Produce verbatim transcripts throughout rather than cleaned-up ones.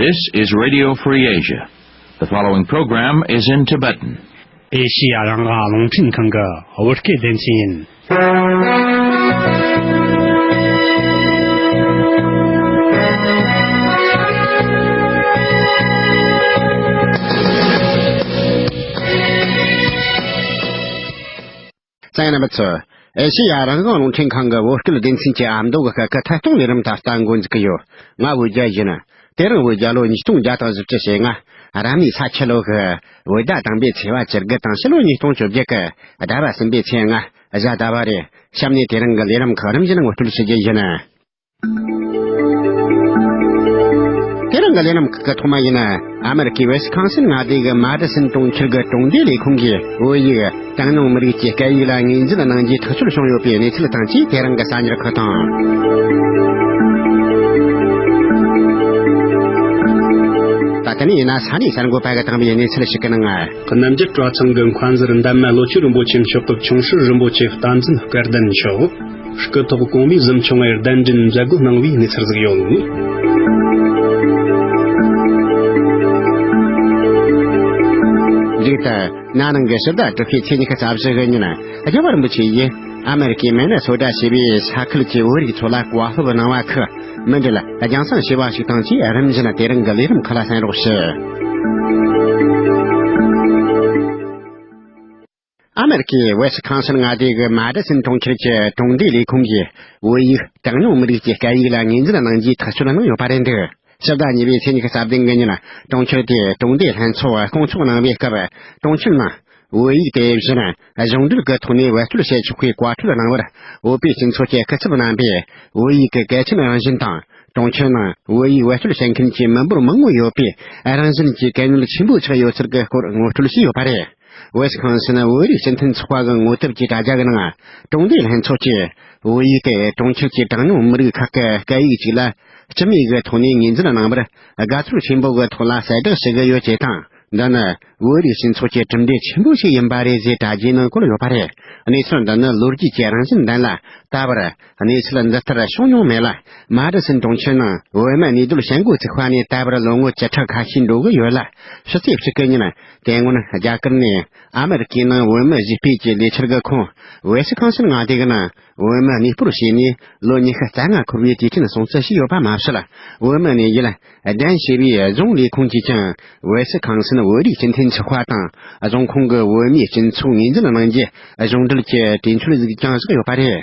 This is Radio Free Asia. The following program is in Tibetan. ཨེ་ཤི་ཡ་རང་དབང་རླུང་འཕྲིན་ཁང་གི་བོད་སྐད་སྡེ་ཚན་ཡིན། གསན་མཁན་རྣམ་པ་ཚོ། ཨེ་ཤེ་ཡ་རང་དབང་རླུང་འཕྲིན་ཁང་གི་བོད་སྐད་སྡེ་ཚན་གྱི་ཨ་མདོ་གི་སྐད་ཁུལ་ཐད་གཏོང་ལས་རིམ་ད་ལྟ་འགོ་འཛུགས་ཀྱི་ཡོད། ང་བོད་རྒྱལ་ཡིན། དེ་རིང་བོད་རྒྱལ་ལོ་ཉིས་སྟོང་བརྒྱ་དང་བཞི་བཅུ་ཞེ་ལྔ། རབ་གནས་ས་ཁྱི་ལོ་གི་བོད་ཟླ་དང་པོའི་ཚེས་པ་བཅུ་དགུ་དང་ཕྱི་ལོ་ཉིས་སྟོང་བཅོ་བརྒྱད་ཀྱི་ཟླ་བ་གསུམ་པའི་ཚེས་ལྔ། གཟའ་ཟླ་བ་རེད། གཤམ་ནས་དེ་རིང་གི་ལས་རིམ་ཁག་རིམ་བཞིན་ངོ་སྤྲོད་ཞུ་རྒྱུ་ཡིན། དེ་རིང་གི་ལས་རིམ་ཁག་གི་ཐོག་མ་ཡིན། ཨ་མེ་རི་ཀའི་ཝེ་སི་ཁོང་སིན་མངའ་སྡེ་གི་མ་ཌི་སན་གྲོང་ཁྱེར་གྱི་གྲོང་སྡེ་ལས་ཁུངས་ཀྱིས་བོད་ཡིག་གྲངས་ཉུང་མི་རིགས་ཀྱི་སྐད་ཡིག་ལ་ངོས་འཛིན་གནང་རྒྱུའི་ཐག་གཅོད་བྱུང་ཡོད་པའི་གནས་ཚུལ་དང་བཅས། དེ་རིང་གི་གསར་འགྱུར་ཁག་དང་། ད་ལྟ་ནས་ཡིན་ན་ས་གནས་གསར་འགོད་པ་གིས་བཏང་བའི་གནས་ཚུལ་ཞིག་གི་ནང་། རྣམ་རྒྱལ་གྲྭ་ཚང་གི་མཁན་ཟུར་འདན་མ་བློ་ཆོས་རིན་པོ་ཆེ་མཆོག་གི་ཆུང་སྲིད་རིན་པོ་ཆེ་བསྟན་འཛིན་སྐལ་ལྡན་མཆོག་སྐུ་ཐོག་གོང་མའི་གཟིམ་ཆུང་ངེར་གདན་འདྲེན་མཛད་སྒོ་གནང་བའི་གནས་ཚུལ་ཟིག་ཡོད། མཇུག་ཏུ། ན་ནིང་གི་ཕྱི་ཟླ་དྲུག་པའི་ཚེས་ཉི་ཤུ་རྩ་བཞི་གི་ཉིན། རྒྱལ་བ་རིན་པོ་ཆེ་ཡིས་ཨ་མེ་རི་ཀའི་མི་ནི་སོ་ཊ་ཞེས་པའི་ས་ཁུལ་གྱི་བོད་རིགས་ཚོ་ལ་བཀའ་སློབ་གནང་བ་ཁག་མུ་འབྲེལ་རྒྱང་སྲིང་བྱས་པ་ཞིག་དང་བཅས། རིམ་བཞིན་དེ་རིང་གི་ལས་རིམ་ཁག་ལ་གསན་རོགས་ཞུ། ཨ་མེ་རི་ཀའི་ཝེ་སི་ཁོང་སིན་མངའ་སྡེ་གི་མ་ཌི་སན་གྲོང་ཁྱེར་གྱི་གྲོང་སྡེ་ལས་ཁུངས་ཀྱིས་བོད་ཡིག་གྲངས་ཉུང་མི་རིགས་ཀྱི་སྐད་ཡིག་ལ་ངོས་འཛིན་གནང་རྒྱུའི་ཐག་གཅོད་གནང་ཡོད་པ་རེད་འདུག་ཕྱི་ཟླ་གཉིས་པའི་ཚེས་ཉི་ཤུ་རྩ་བདུན་གི་ཉིན། གྲོང་ཁྱེར་དེའི་གྲོང་སྡེ་ལྷན་ཚོགས་སྐོང་ཚོགས་གནང་བའི་སྐབས། གྲོང་ཁྱེར་ནང་བོད་ཡིག་དེ་བཞིན་གཞུང་འབྲེལ་གྱི་ཐོག་ནས་བེད་སྤྱོད་བྱེད་ཆོག་པའི་བཀའ་འཁྲོལ་གནང་བར། བོད་པའི་སྤྱི་ཚོགས་ཀྱི་སྐུ་ཚབ་རྣམ་པས་བོད་ཡིག་གི་གལ་ཆེན་རང་བཞིན་དང་། གྲོང་ཁྱེར་ནང་བོད་ཡིག་བེད་སྤྱོད་བྱེད་མཁན་གྱི་མི་འབོར་མང་བོ་ཡོད་པས། རང་བཞིན་གྱིས་གལ་གནད་ཆེན་པོ་ཆགས་ཡོད་ཚུལ་གྱི་སྐོར་ངོ་སྤྲོད་བྱས་ཡོད་པ་རེད། ཝེ་སི་ཁོང་སིན་བོད་རིགས་སྤྱི་མཐུན་ཚོགས་པ་གི་ངོ་དེབ་ཀྱི་དྲ་རྒྱ་གི་ནང་། གྲོང་སྡེ་ལྷན་ཚོགས་ཀྱིས་བོད་ཡིག་དེ་གྲོང་ཁྱེར་གྱི་གྲངས་ཉུང་མི་རིགས་ཁག་གི་སྐད་ཡིག་ཅིག་ལ་སྤྱི་མོས་ཀྱི་ཐོག་ནས་ངོས་འཛིན་གནང་བར་དགའ་ཚོར་ཆེན་པོ་གི་ཐོག་ལ་གསལ་བསྒྲགས་ཞུ་གི་ཡོད་ཅེས་དང་། འདི་ནི་བོད་རིགས་སྤྱི་ཚོགས་ཀྱི་གྲུབ་འབྲས་ཆེན་པོ་ཞིག་ཡིན་པ་རེད་ཅེས་དྲ་རྒྱའི་ནང་བཀོད་ཡོད་པ་རེད། གནས་ཚུལ་འདི་ནི་ལོ་རྒྱུས་ཀྱི་རང་བཞིན་ལྡན་ལ། ད་བར་གནས་ཚུལ་འདི་ལྟར་བྱུང་མྱོང་མེད་ལ། མ་ཌི་སན་གྲོང་ཁྱེར་ནང་བོད་མི་གནས་སྡོད་བྱེད་འགོ་ཚུགས་པ་ནས་ད་བར་ལོ་ངོ་བཅུ་ཕྲག་ཁ་ཤས་འགྲོ་གི་ཡོད་ལ། ཕྱི་ཚེས་གཅིག་གི་ཉིན། དེ་སྔོན་རྒྱ་གར་ནས་ཨ་མེ་རི་ཀའི་ནང་བོད་མི་གཞིས་སྤོས་ཀྱི་ལས་འཆར་གྱི་ཁོངས། ཝེ་སི་ཁོང་སིན་མངའ་སྡེ་གི་ནང་བོད་མི་གནས་སྤོར་བྱས་ནས་ལོ་ཉི་ཤུ་རྩ་ལྔ་འཁོར་བའི་དུས་ཆེན་སྲུང་བརྩི་བྱས་ཡོད་པ་མ་ཟད། བོད་མི་གནས་ཡུལ་ལྡན་ཞེས་པའི་རྫོང་ལས་ཁུངས་ཀྱིས་ཀྱང་ཝེ་སི་ཁོང་སིན་བོད་རིགས་སྤྱི་མཐུན་ཚོགས་པ་དང་རྫོང་ཁོངས་ཀྱི་བོད་མིའི་སྤྱི་ཚོགས་ངོས་འཛིན་གནང་རྒྱུ་གཞུང་འབྲེལ་གྱི་གྲོས་ཆོད་ཞིག་ཀྱང་བཞག་ཡོད་པ་རེད།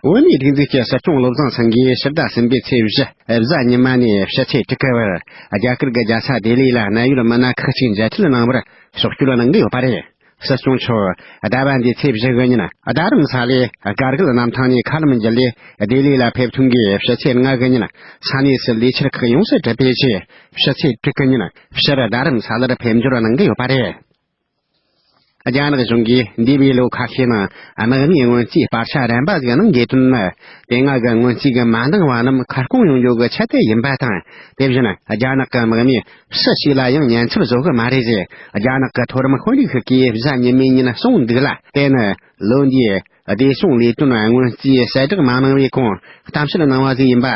བོད་མིའི་སྒྲིག་འཛུགས་ཀྱི་སྲིད་སྐྱོང་བློ་བཟང་སེང་གེས་ཕྱི་ཟླ་གསུམ་པའི་ཚེས་བཞི་གཟའ་ཉི་མ་ནས་ཕྱི་ཚེས་དྲུག་གི་བར་རྒྱ་གར་གྱི་རྒྱལ་ས་ལྡི་ལི་ལ་གནད་ཡོད་མི་སྣ་ཁག་ཅིག་མཇལ་འཕྲད་གནང་བར་ཕྱོགས་བསྐྱོད་གནང་གི་ཡོད་པ་རེད། སྲིད་སྐྱོང་མཆོག་ཟླ་བ་འདིའི་ཚེས་བཞི་གི་ཉིན་རྡ་རམ་ས་ལའི་དཀར་རྒྱལ་གནམ་ཐང་ནས་མཁའ་ལམ་བརྒྱུད་ལས་ལྡི་ལི་ལ་ཕེབས་ཐོན་གྱིས། ཕྱི་ཚེས་ལྔ་གི་ཉིན་ས་གནས་སུ་ལས་འཆར་ཁག་ཡོངས་སུ་གྲུབ་པའི་རྗེས། ཕྱི་ཚེས་དྲུག་གི་ཉིན་ཕྱིར་རྡ་རམ་ས་ལར་ཕེབས་འབྱོར་གནང་གི་ཡོད་པ་རེད། རྒྱ་ནག་གཞུང་གིས་འདས་པའི་ལོ་ཁ་ཤས་ནང་དམག་མིའི་སྔོན་རྩིས་བར་ཆད་རིམ་པ་ཞིག་གནང་དགོས་དོན་ནི། དེ་སྔ་གི་སྔོན་རྩིས་ཀྱི་མ་འདང་བ་རྣམས་ཁ་སྐོང་ཡོང་རྒྱུ་གི་ཆེད་དུ་ཡིན་པ་དང་། དེ་བཞིན་རྒྱ་ནག་གི་དམག་མིས་སུ་ཞིག་ལ་ཡང་ཉེན་ཚབས་བཟོ་གི་མ་རེད་ཅེས་རྒྱ་ནག་གི་མཐོ་རིམ་དཔོན་རིགས་ཤིག་གིས་གཟའ་ཉི་མའི་ཉིན་གསུངས་འདུག་ལ། དེ་ནི་ལོ་འདིའི་བདེ་སྲུང་ལས་དོན་སྔོན་རྩིས་གསལ་བསྒྲགས་མ་གནང་བའི་གོང་གཏམ་བཤད་གནང་བ་ཞིག་ཡིན་པ་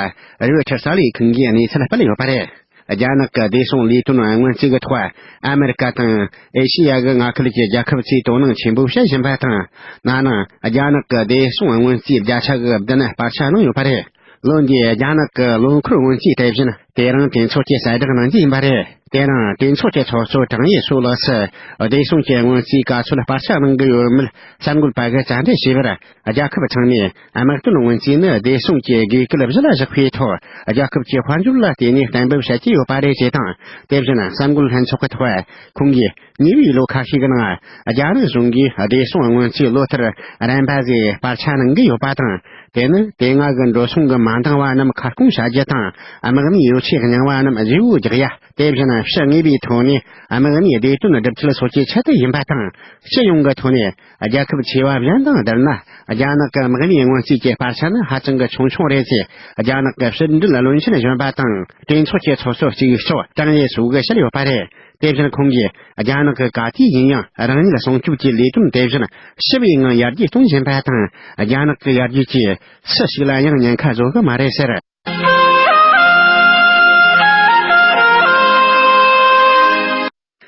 རོའི་ཊར་གསར་ལས་ཁང་གིས་གནས་ཚུལ་སྤེལ་ཡོད་པ་རེད། རྒྱ་ནག་གི་བདེ་སྲུང་ལས་དོན་སྔོན་རྩིས་ཀྱི་ཐོག་ཨ་མེ་རི་ཀ་དང་ཨེ་ཤེ་ཡ་གི་མངའ་ཁུལ་གྱི་རྒྱལ་ཁབ་ཚོས་དོ་སྣང་ཆེན་པོ་བྱེད་བཞིན་པ་དང་། ན་ནིང་རྒྱ་ནག་གི་བདེ་སྲུང་སྔོན་རྩིས་བརྒྱ་ཆ་གི་བདུན་སྤར་ཆ་གནང་ཡོད་པ་རེད། ལོ་འདིའི་རྒྱ་ནག་གི་ལོ་འཁོར་སྔོན་རྩིས་དེ་བཞིན་དེ་རིང་གྲོས་ཚོགས་ཀྱིས་གསལ་བསྒྲགས་གནང་རྒྱུ་ཡིན་པ་རེད། དེ་རིང་གྲོས་ཚོགས་ཀྱི་ཚོགས་གཙོ་ཀྲང་ཡེ་ཧྲུའུ་ལགས་སུ་བདེ་སྲུང་གི་སྔོན་རྩིས་ག་ཚོད་སྤར་ཆ་གནང་གི་ཡོད་མེད་གསར་འགོད་པ་གིས་བཅར་འདྲི་བྱས་པར། རྒྱལ་ཁབ་ཚང་མས་དམག་དོན་སྔོན་རྩིས་ནི་བདེ་སྲུང་གི་དགོས་གལ་གཞི་ལ་བཞག་པའི་ཐོག་རྒྱལ་ཁབ་ཀྱི་དཔལ་འབྱོར་ལ་བརྟེན་ནས་གཏན་འབེབས་བྱ་རྒྱུ་ཡོད་པ་རེད་ཅེས་དང་། དེ་བཞིན་གསར་འགོད་ལྷན་ཚོགས་ཀྱི་ཐོག་ཁོང་གིས་ཉེ་བའི་ལོ་ཁ་ཤས་ཀྱི་ནང་རྒྱ་ནག་གཞུང་གིས་བདེ་སྲུང་སྔོན་རྩིས་ལོ་ལྟར་རིམ་པ་ཞིག་སྤར་ཆ་གནང་གི་ཡོད་པ་དང་། དེ་ནི་དེ་སྔ་གི་འགྲོ་སོང་གི་མ་འདང་བ་རྣམས་ཁ་སྐོང་བྱ་རྒྱུ་དང་། དམག་མིའི་ཡོ་ཆས་རྙིང་བ་རྣམས་བརྗེ་བོ་རྒྱག་ཡ། དེ་བཞིན་ཕྱི་དངོས་པོའི་ཐོག་ནས་དམག་མིའི་བདེ་དོན་སྒྲུབ་བྱེད་སོགས་ཀྱི་ཆེད་དུ་ཡིན་པ་དང་། སྤྱི་ཡོངས་ཀྱི་ཐོག་ནས་རྒྱལ་ཁབ་ཆེ་བ་གཞན་དང་བསྡུར་ན། རྒྱ་ནག་གི་དམག་མིའི་སྔོན་རྩིས་ཀྱི་སྤར་ཆ་ནི་ཧ་ཅང་གི་ཆུང་ཆུང་རེད་ཅེས་རྒྱ་ནག་གི་ཕྱི་འབྲེལ་བློན་ཆེན་གཞོན་པ་དང་གྲོས་ཚོགས་ཀྱི་ཚོགས་གཙོ་གཅིག་ལྕོགས་ཀྲང་ཡེ་ཧྲུའུ་གིས་བཤད་ཡོད་པ་རེད། དེ་བཞིན་ཁོང་གིས་རྒྱ་ནག་གི་ག་དུས་ཡིན་ཡང་རང་ཉིད་སྲུང་སྐྱོབ་ཀྱི་ལས་དོན་དེ་བཞིན་ཞི་བའི་ངང་ཡར་རྒྱས་གཏོང་བཞིན་པ་དང་། རྒྱ་ནག་གི་ཡར་རྒྱས་ཀྱིས་སུ་ཞིག་ལ་ཡང་ཉེན་ཁ་བཟོ་གི་མ་རེད་ཟེར།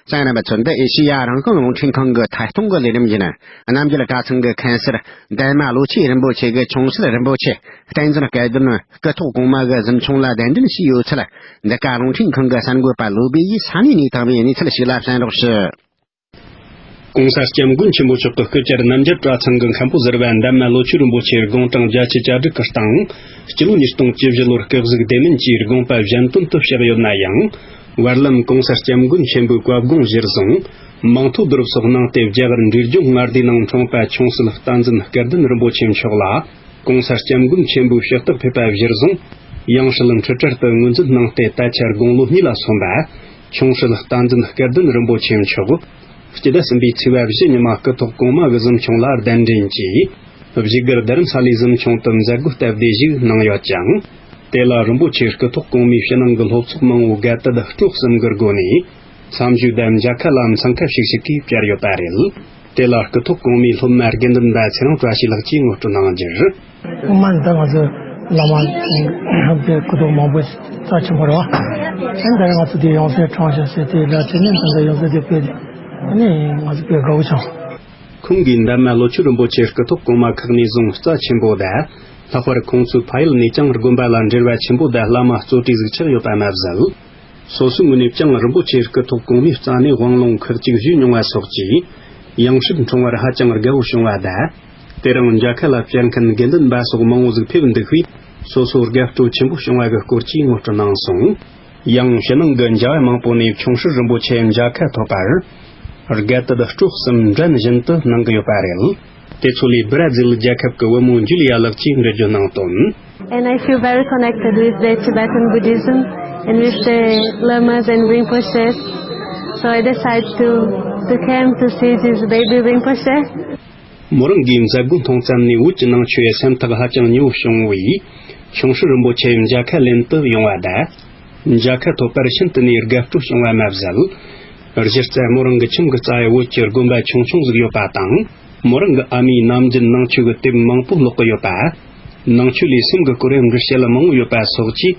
ལྕང་རིན་པ་ཚོ། འདི་ཨེ་ཤེ་ཡ་རང་དབང་རླུང་འཕྲིན་ཁང་གི་ཐད་གཏོང་གི་ལས་རིམ་ཡིན། རྣམ་རྒྱལ་གྲྭ་ཚང་གི་མཁན་ཟུར་འདན་མ་བློ་ཆོས་རིན་པོ་ཆེ་གིས་ཆུང་སྲིད་རིན་པོ་ཆེ་བསྟན་འཛིན་སྐལ་ལྡན་སྐུ་ཐོག་གོང་མ་གི་གཟིམ་ཆུང་ལ་གདན་འདྲེན་བྱས་ཡོད་ཚུལ། འདི་ག་རླུང་འཕྲིན་ཁང་གི་གསར་འགོད་པ་བློ་བྷེ་ཡིས་ས་གནས་ནས་བཏང་བའི་གནས་ཚུལ་ཞིག་ལ་གསན་རོགས་ཞུ། ྋགོང་ས་ྋསྐྱབས་མགོན་ཆེན་པོ་མཆོག་གི་སྐུ་བཅར་རྣམ་རྒྱལ་གྲྭ་ཚང་གི་མཁན་པོ་ཟུར་པ་འདན་མ་བློ་ཆོས་རིན་པོ་ཆེའི་དགུང་གྲངས་བརྒྱད་ཅུ་གྱ་དྲུག་གི་སྟེང་། སྤྱི་ལོ་ཉིས་སྟོང་བཅུ་བཞི་ལོར་སྐུ་གཟུགས་བདེ་མིན་གྱིས་དགོངས་པ་གཞན་དོན་དུ་གཤེགས་ཡོད་ན་ཡང་། བར་ལམ་ྋགོང་ས་ྋསྐྱབས་མགོན་ཆེན་པོའི་བཀའ་དགོངས་གཞིར་བཟུང་། མིང་ཐོ་བསྡུ་རུབ་སོགས་གནང་སྟེ། རྒྱ་གར་འབྲས་ལྗོངས་མངའ་སྡེའི་ནང་འཁྲུངས་པ་ཆུང་སྲིད་བསྟན་འཛིན་སྐལ་ལྡན་རིན་པོ་ཆེ་མཆོག་ལ། ྋགོང་ས་ྋསྐྱབས་མགོན་ཆེན་པོས་ཕྱག་རྟགས་ཕུལ་བ་གཞིར་བཟུང་། ཡང་སྲིད་འཁྲུལ་བྲལ་དུ་ངོས་འཛིན་གནང་སྟེ། ད་ཆ་དགུང་ལོ་གཉིས་ལ་སོན་པ་ཆུང་སྲིད་བསྟན་འཛིན་སྐལ་ལྡན་རིན་པོ་ཆེ་མཆོག་སྤྱི་ཟླ་གསུམ་པའི་ཚེས་པ་བཞི་ཉི་མ་སྐུ་ཐོག་གོང་མ་གི་གཟིམ་ཆུང་ལ་གདན་འདྲེན་གྱིས། བཞུགས་སྒར་རྡ་རམ་ས་ལའི་གཟིམ་ཆུང་དུ་མཛད་སྒོའི་སྟབས་བདེ་ཞིག་གནང་ཡོད་ཅིང་། དེ་ལ་རིན་པོ་ཆེ་སྐུ་ཐོག་གོང་མའི་ཕྱི་ནང་གི་སློབ་ཚོགས་མང་བོ་དགའ་དད་སྤྲོ་གསུམ་གྱི་སྒོ་ནས། མཚམས་ཞུས་དང་མཇལ་ཁ་ལ་འཚང་ཁ་ཤིག་ཤིག་གིས་བཅར་ཡོད་པ་རེད། དེ་ལ་སྐུ་ཐོག་གོང་མའི་སློབ་མ་དགེ་འདུན་པ་ཚེ་རིང་བཀྲ་ཤིས་ལགས་ཀྱིས་ངོ་སྤྲོད་གནང་རྒྱུར། སྔོན་མ་འདི་ང་ཚོ་བླ་མ་གི་སྐུ་ཐོག་མང་པོ་རྩ་ཆེན་པོ་རེད་བ། ཨ་ནི་ད་རེས་ང་ཚོ་འདི་ཡང་སེ་ཁྲང་ཞབས་ཟེར་དེ་ལ་དེ་ནས་ད་ལྟ་ཡང་སེ་དེ་ཕེབས་ནས་ཨ་ནི་ང་ཚོ་དཔེ་དགའ་བོ་བྱུང་། ཁོང་གིས་འདན་མ་བློ་ཆོས་རིན་པོ་ཆེ་སྐུ་ཐོག་གོང་མ་ཁག་ནས་བཟུང་རྩ་ཆེན་པོ་དང་། ལྷག་པར་ཁོང་ཚོའི་ཕ་ཡུལ་ནས་ཀྱང་དགོན་པ་ལ་འབྲེལ་བ་ཆེན་པོ་དང་བླ་མ་གཙོ་གྲས་ཟིག་ཆགས་ཡོད་པ་མ་ཟད། སོ་སོའི་ངོས་ནས་ཀྱང་རིན་པོ་ཆེ་སྐུ་ཐོག་གོང་མའི་རྩ་ནས་དབང་ལུང་ཁག་ཅིག་ཞུས་མྱོང་བ་སོགས་ཀྱིས། ཡང་སྲིད་འཁྲུངས་པར་ཧ་ཅང་དགའ་བོ་བྱུང་བ་དང་། དེ་རིང་མཇལ་ཁ་ལ་བཅར་མཁན་དགེ་འདུན་པ་སོགས་མང་བོ་ཟིག་ཕེབས་འདུག་པས། སོ་སོ་དགའ་སྤྲོ་ཆེན་པོ་བྱུང་བ་གི་སྐོར་གྱིས་ངོ་སྤྲོད་གནང་སོང་། ཡང་ཕྱི་ནང་གི་མཇལ་བ་མང་པོ་ནས་ཆུང་སྲིད་རིན་པོ་ཆེ་མཇལ་ཁ་ཐོབ་པར། དགའ་དད་སྤྲོ་གསུམ་འགྲན་བཞིན་དུ་གནང་གི་ཡོད་པ་རེད། དེ་ཚོ་ལས་བྷ་ར་ཛིལ་རྒྱལ་ཁབ་ཀྱི་བུ་མོ་ཇུ་ལི་ཡ་ལགས་ཀྱིས་འགྲེལ་བརྗོད་གནང་དོན། And I feel very connected with the Tibetan Buddhism and with the lamas and rinpoches. So I decided to, to come to see this baby Rinpoche. མོ་རང་གིས་མཛད་སྒོ་མཐོང་ཙམ་ནས་བོད་ཀྱི་ནང་ཆོས་སེམས་ཐག་ཧ་ཅང་ཉེ་བོ་བྱུང་བས། ཆུང་སྲིད་རིན་པོ་ཆེ་མཇལ་ཁ་ལེན་དུ་ཡོང་བ་དང་། མཇལ་ཁ་ཐོབ་པར་ཤིན་ཏུ་ནས་དགའ་སྤྲོ་བྱུང་བ་མ་ཟད། གཞི་རྩ་མོ་རང་གི་ཁྱིམ་གྱི་རྩ་བའི་བོད་ཀྱི་དགོན་པ་ཆུང་ཆུང་ཟིག་ཡོད་པ་དང་། མོ་རང་གི་ཨ་མའི་ནམ་རྒྱུན་ནང་ཆོས་ཀྱི་དེབ་མང་པོ་ཀློག་གི་ཡོད་པ། ནང་ཆོས་ལས་སེམས་ཀྱི་སྐོར་འབྲི་བཤད་མང་བོ་ཡོད་པ་སོགས་ཀྱིས།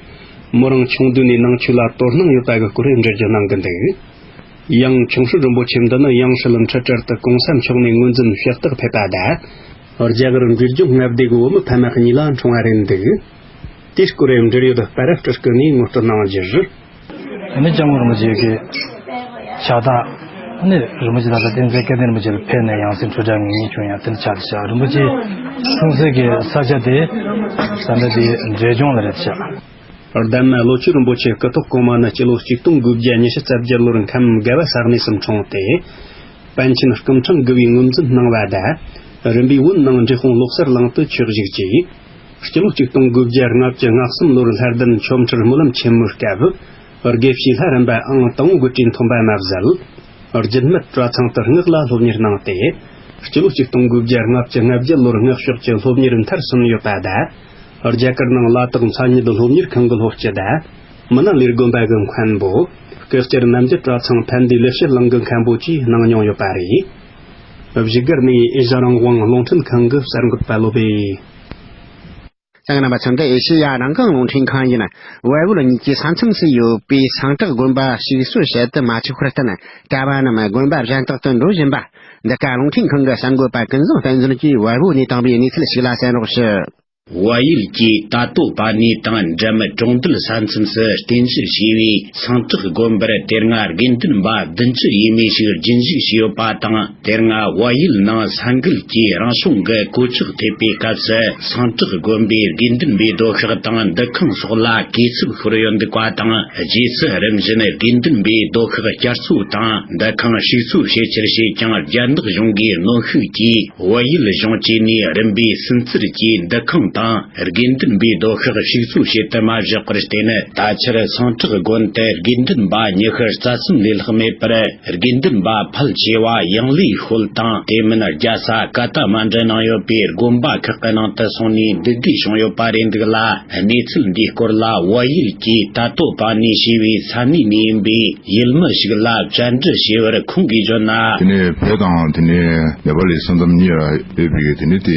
མོ་རང་ཆུང་དུས་ནས་ནང་ཆོས་ལ་དོ་སྣང་ཡོད་པ་གི་སྐོར་འགྲེལ་བརྗོད་གནང་གི་འདུག། ཡང་ཆུང་སྲིད་རིན་པོ་ཆེ་འདི་ནི་ཡང་སྲིད་འཁྲུལ་བྲལ་དུ་གོང་ས་མཆོག་ནས་ངོས་འཛིན་ཕྱག་རྟགས་ཕེབས་པ་དང་། རྒྱ་གར་འབྲས་ལྗོངས་མངའ་སྡེ་གི་བུ་མོ་ཕ་མ་གཉིས་ལ་འཁྲུངས་པ་རེད་འདུག། དེའི་སྐོར་འབྲེལ་ཡོད་པར་སྤྲུལ་སྐུ་ནས་ངོ་སྤྲོད་གནང་རྒྱུར། ཨ་ནི་སྐྱབས་མགོན་རིན་པོ་ཆེ་གི་ཕྱག་རྟགས། ཨ་ནི་རིན་པོ་ཆེ་ད་ལྟ་བསྟན་འཛིན་སྐལ་ལྡན་རིན་པོ་ཆེ་ལ་ཕེབས་ནས་ཡང་སྲིད་འཁྲུལ་བྲལ་ངེས་ངེས་བྱུང་ཡང་དེ་འདྲ་ཆགས་ཤག། རིན་པོ་ཆེ་འཁྲུངས་སའི་གི་ས་ཆ་དེ་ས་གནས་དེ་འབྲས་ལྗོངས་ལ་རེད་ཤག། འདན་མ་བློ་ཆོས་རིན་པོ་ཆེ་སྐུ་ཐོག་གོང་མ་ནི་སྤྱི་ལོ་ཆིག་སྟོང་དགུ་བརྒྱ་ཉི་ཤུ་རྩ་བརྒྱད་ལོར་ཁམས་དགའ་བ་ས་གནས་སུ་འཁྲུངས་ཏེ། པཎ་ཆེན་སྐུ་ཕྲེང་དགུ་པའི་ངོས་འཛིན་གནང་བ་དང་། རིམ་པས་བོད་ནང་འབྲས་སྤུངས་བློ་གསར་གླིང་དུ་ཆོས་ཞུགས་ཀྱིས། སྤྱི་ལོ་ཆིག་སྟོང་དགུ་བརྒྱ་ལྔ་བཅུ་ང་གསུམ་ལོར་ལྷ་ལྡན་ཆོ་འཕྲུལ་སྨོན་ལམ་ཆེན་མོའི་སྐབས། དགེ་བཤེས་ལྷ་རམས་པ་ཨང་དང་པོ་དགུ་གྲས་ཐོན་པ་མ་ཟད། རྒྱུད་སྨད་གྲྭ་ཚང་དུ་སྔགས་ལ་སློབ་གཉེར་གནང་སྟེ། སྤྱི་ལོ་ཆིག་སྟོང་དགུ་བརྒྱ་ལྔ་བཅུ་ང་བརྒྱད་ལོར་སྔགས་ཕྱོགས་ཀྱི་སློབ་གཉེར་མཐར་སོན་ཡོད་པ་དང་། རྒྱ་གར་ནང་ལ་དྭགས་མཚན་ཉིད་སློབ་གཉེར་ཁང་གི་སློབ་སྤྱི་དང་། མི་ནག་ལས་དགོན་པ་གི་མཁན་པོ། སྐུ་བཅར་རྣམ་རྒྱལ་གྲྭ་ཚང་ཕན་བདེ་ལེགས་བཤད་གླིང་གི་མཁན་པོ་བཅས་གནང་མྱོང་ཡོད་པ་རེད། བཞུགས་སྒར་ནས་ཨེ་ཤ་རང་དབང་རླུང་འཕྲིན་ཁང་གི་གསར་འགོད་པ་བློ་བྷེ། ལྕང་རིན་པ་ཚོ། འདི་ཨེ་ཤེ་ཡ་རང་དབང་རླུང་འཕྲིན་ཁང་ཡིན། བལ་བོད་གཉིས་ཀྱི་ས་མཚམས་སུ་ཡོད་པའི་སིང་ཀྲག་དགོན་པ་ཞིག་གསོ་བྱེད་དུ་མ་ཆུག་པར་བརྟེན། གྲྭ་པ་རྣམས་དགོན་པ་གཞན་དག་ཏུ་འགྲོ་བཞིན་པ། འདི་ག་རླུང་འཕྲིན་ཁང་གི་གསར་འགོད་པ་ཀུན་བཟང་བསྟན་འཛིན་གྱིས་བལ་བོད་ནས་བཏང་བའི་གནས་ཚུལ་ཞིག་ལ་གསན་རོགས་ཞུ། བལ་ཡུལ་གྱི་ཏ་ཏོ་པ་ནི་དང་འབྲེལ་མི་གྲོང་རྡལ་ས་མཚམས་སུ་རྟེན་གཞི་བྱས་པའི་སིང་ཀྲག་དགོན་པར་དེ་སྔ་དགེ་འདུན་པ་བདུན་ཅུ་ཡས་མས་ཤིག་རྒྱུན་བཞུགས་བྱས་ཡོད་པ་དང་། དེ་སྔ་བལ་ཡུལ་ནང་ས་འགུལ་གྱིས་རང་བྱུང་གི་གོད་ཆག་ཐེབས་པའི་སྐབས་སུ། སིང་ཀྲག་དགོན་པའི་དགེ་འདུན་པའི་སྡོད་ཤག་དང་འདུ་ཁང་སོགས་ལ་གས་འཚིག་ཤོར་ཡོད་འདུག་པ་དང་། རྗེས་སུ་རིམ་བཞིན་དགེ་འདུན་པའི་སྡོད་ཤག་བསྐྱར་གསོ་དང་འདུ་ཁང་ཞིག་གསོ་བྱེད་ཆེད་བྱས་ཀྱང་། རྒྱ་ནག་གཞུང་གིས་གནོན་ཤུགས་ཀྱིས་བལ་ཡུལ་གཞུང་བཅས་ནས་རིམ་པས་སུན་གཙེར་གྱིས་འདུ་ཁང་དང་དགེ་འདུན་པའི་སྡོད་ཤག་ཞིག་གསོ་བྱེད་དུ་མ་བཞག་པར་བརྟེན། ད་ཆར་སིང་ཀྲག་དགོན་དུ་དགེ་འདུན་པ་ཉི་ཤུ་རྩ་གསུམ་ལས་ལྷག་མེད་པར། དགེ་འདུན་པ་ཕལ་ཆེ་བ་ཡང་ལེའི་ཤོད་དང་དེ་མིན་རྒྱལ་ས་ཀ་ཐ་མན་ཌུ་ནང་ཡོད་པའི་དགོན་པ་ཁག་གི་ནང་དུ་སོང་ནས་འདུག་སྡོད་བྱུང་ཡོད་པ་རེད་འདུག་ལ། གནས་ཚུལ་འདིའི་སྐོར་ལ་བལ་ཡུལ་གྱི་ཏ་ཏོ་པ་ནི་ཞེས་པའི་ས་གནས་ནས་ཡིན་པའི་ཡུལ་མི་ཞིག་ལ་བཅར་འདྲི་བྱས་པར་ཁོང་གིས་བརྗོད་ན། དེ་ནས་བོད་དང་དེ་ནས་ནེ་པ་ལའི་ས་མཚམས་གཉིས་ལ་ཡོད་པའི་དེ་ནས་དེ་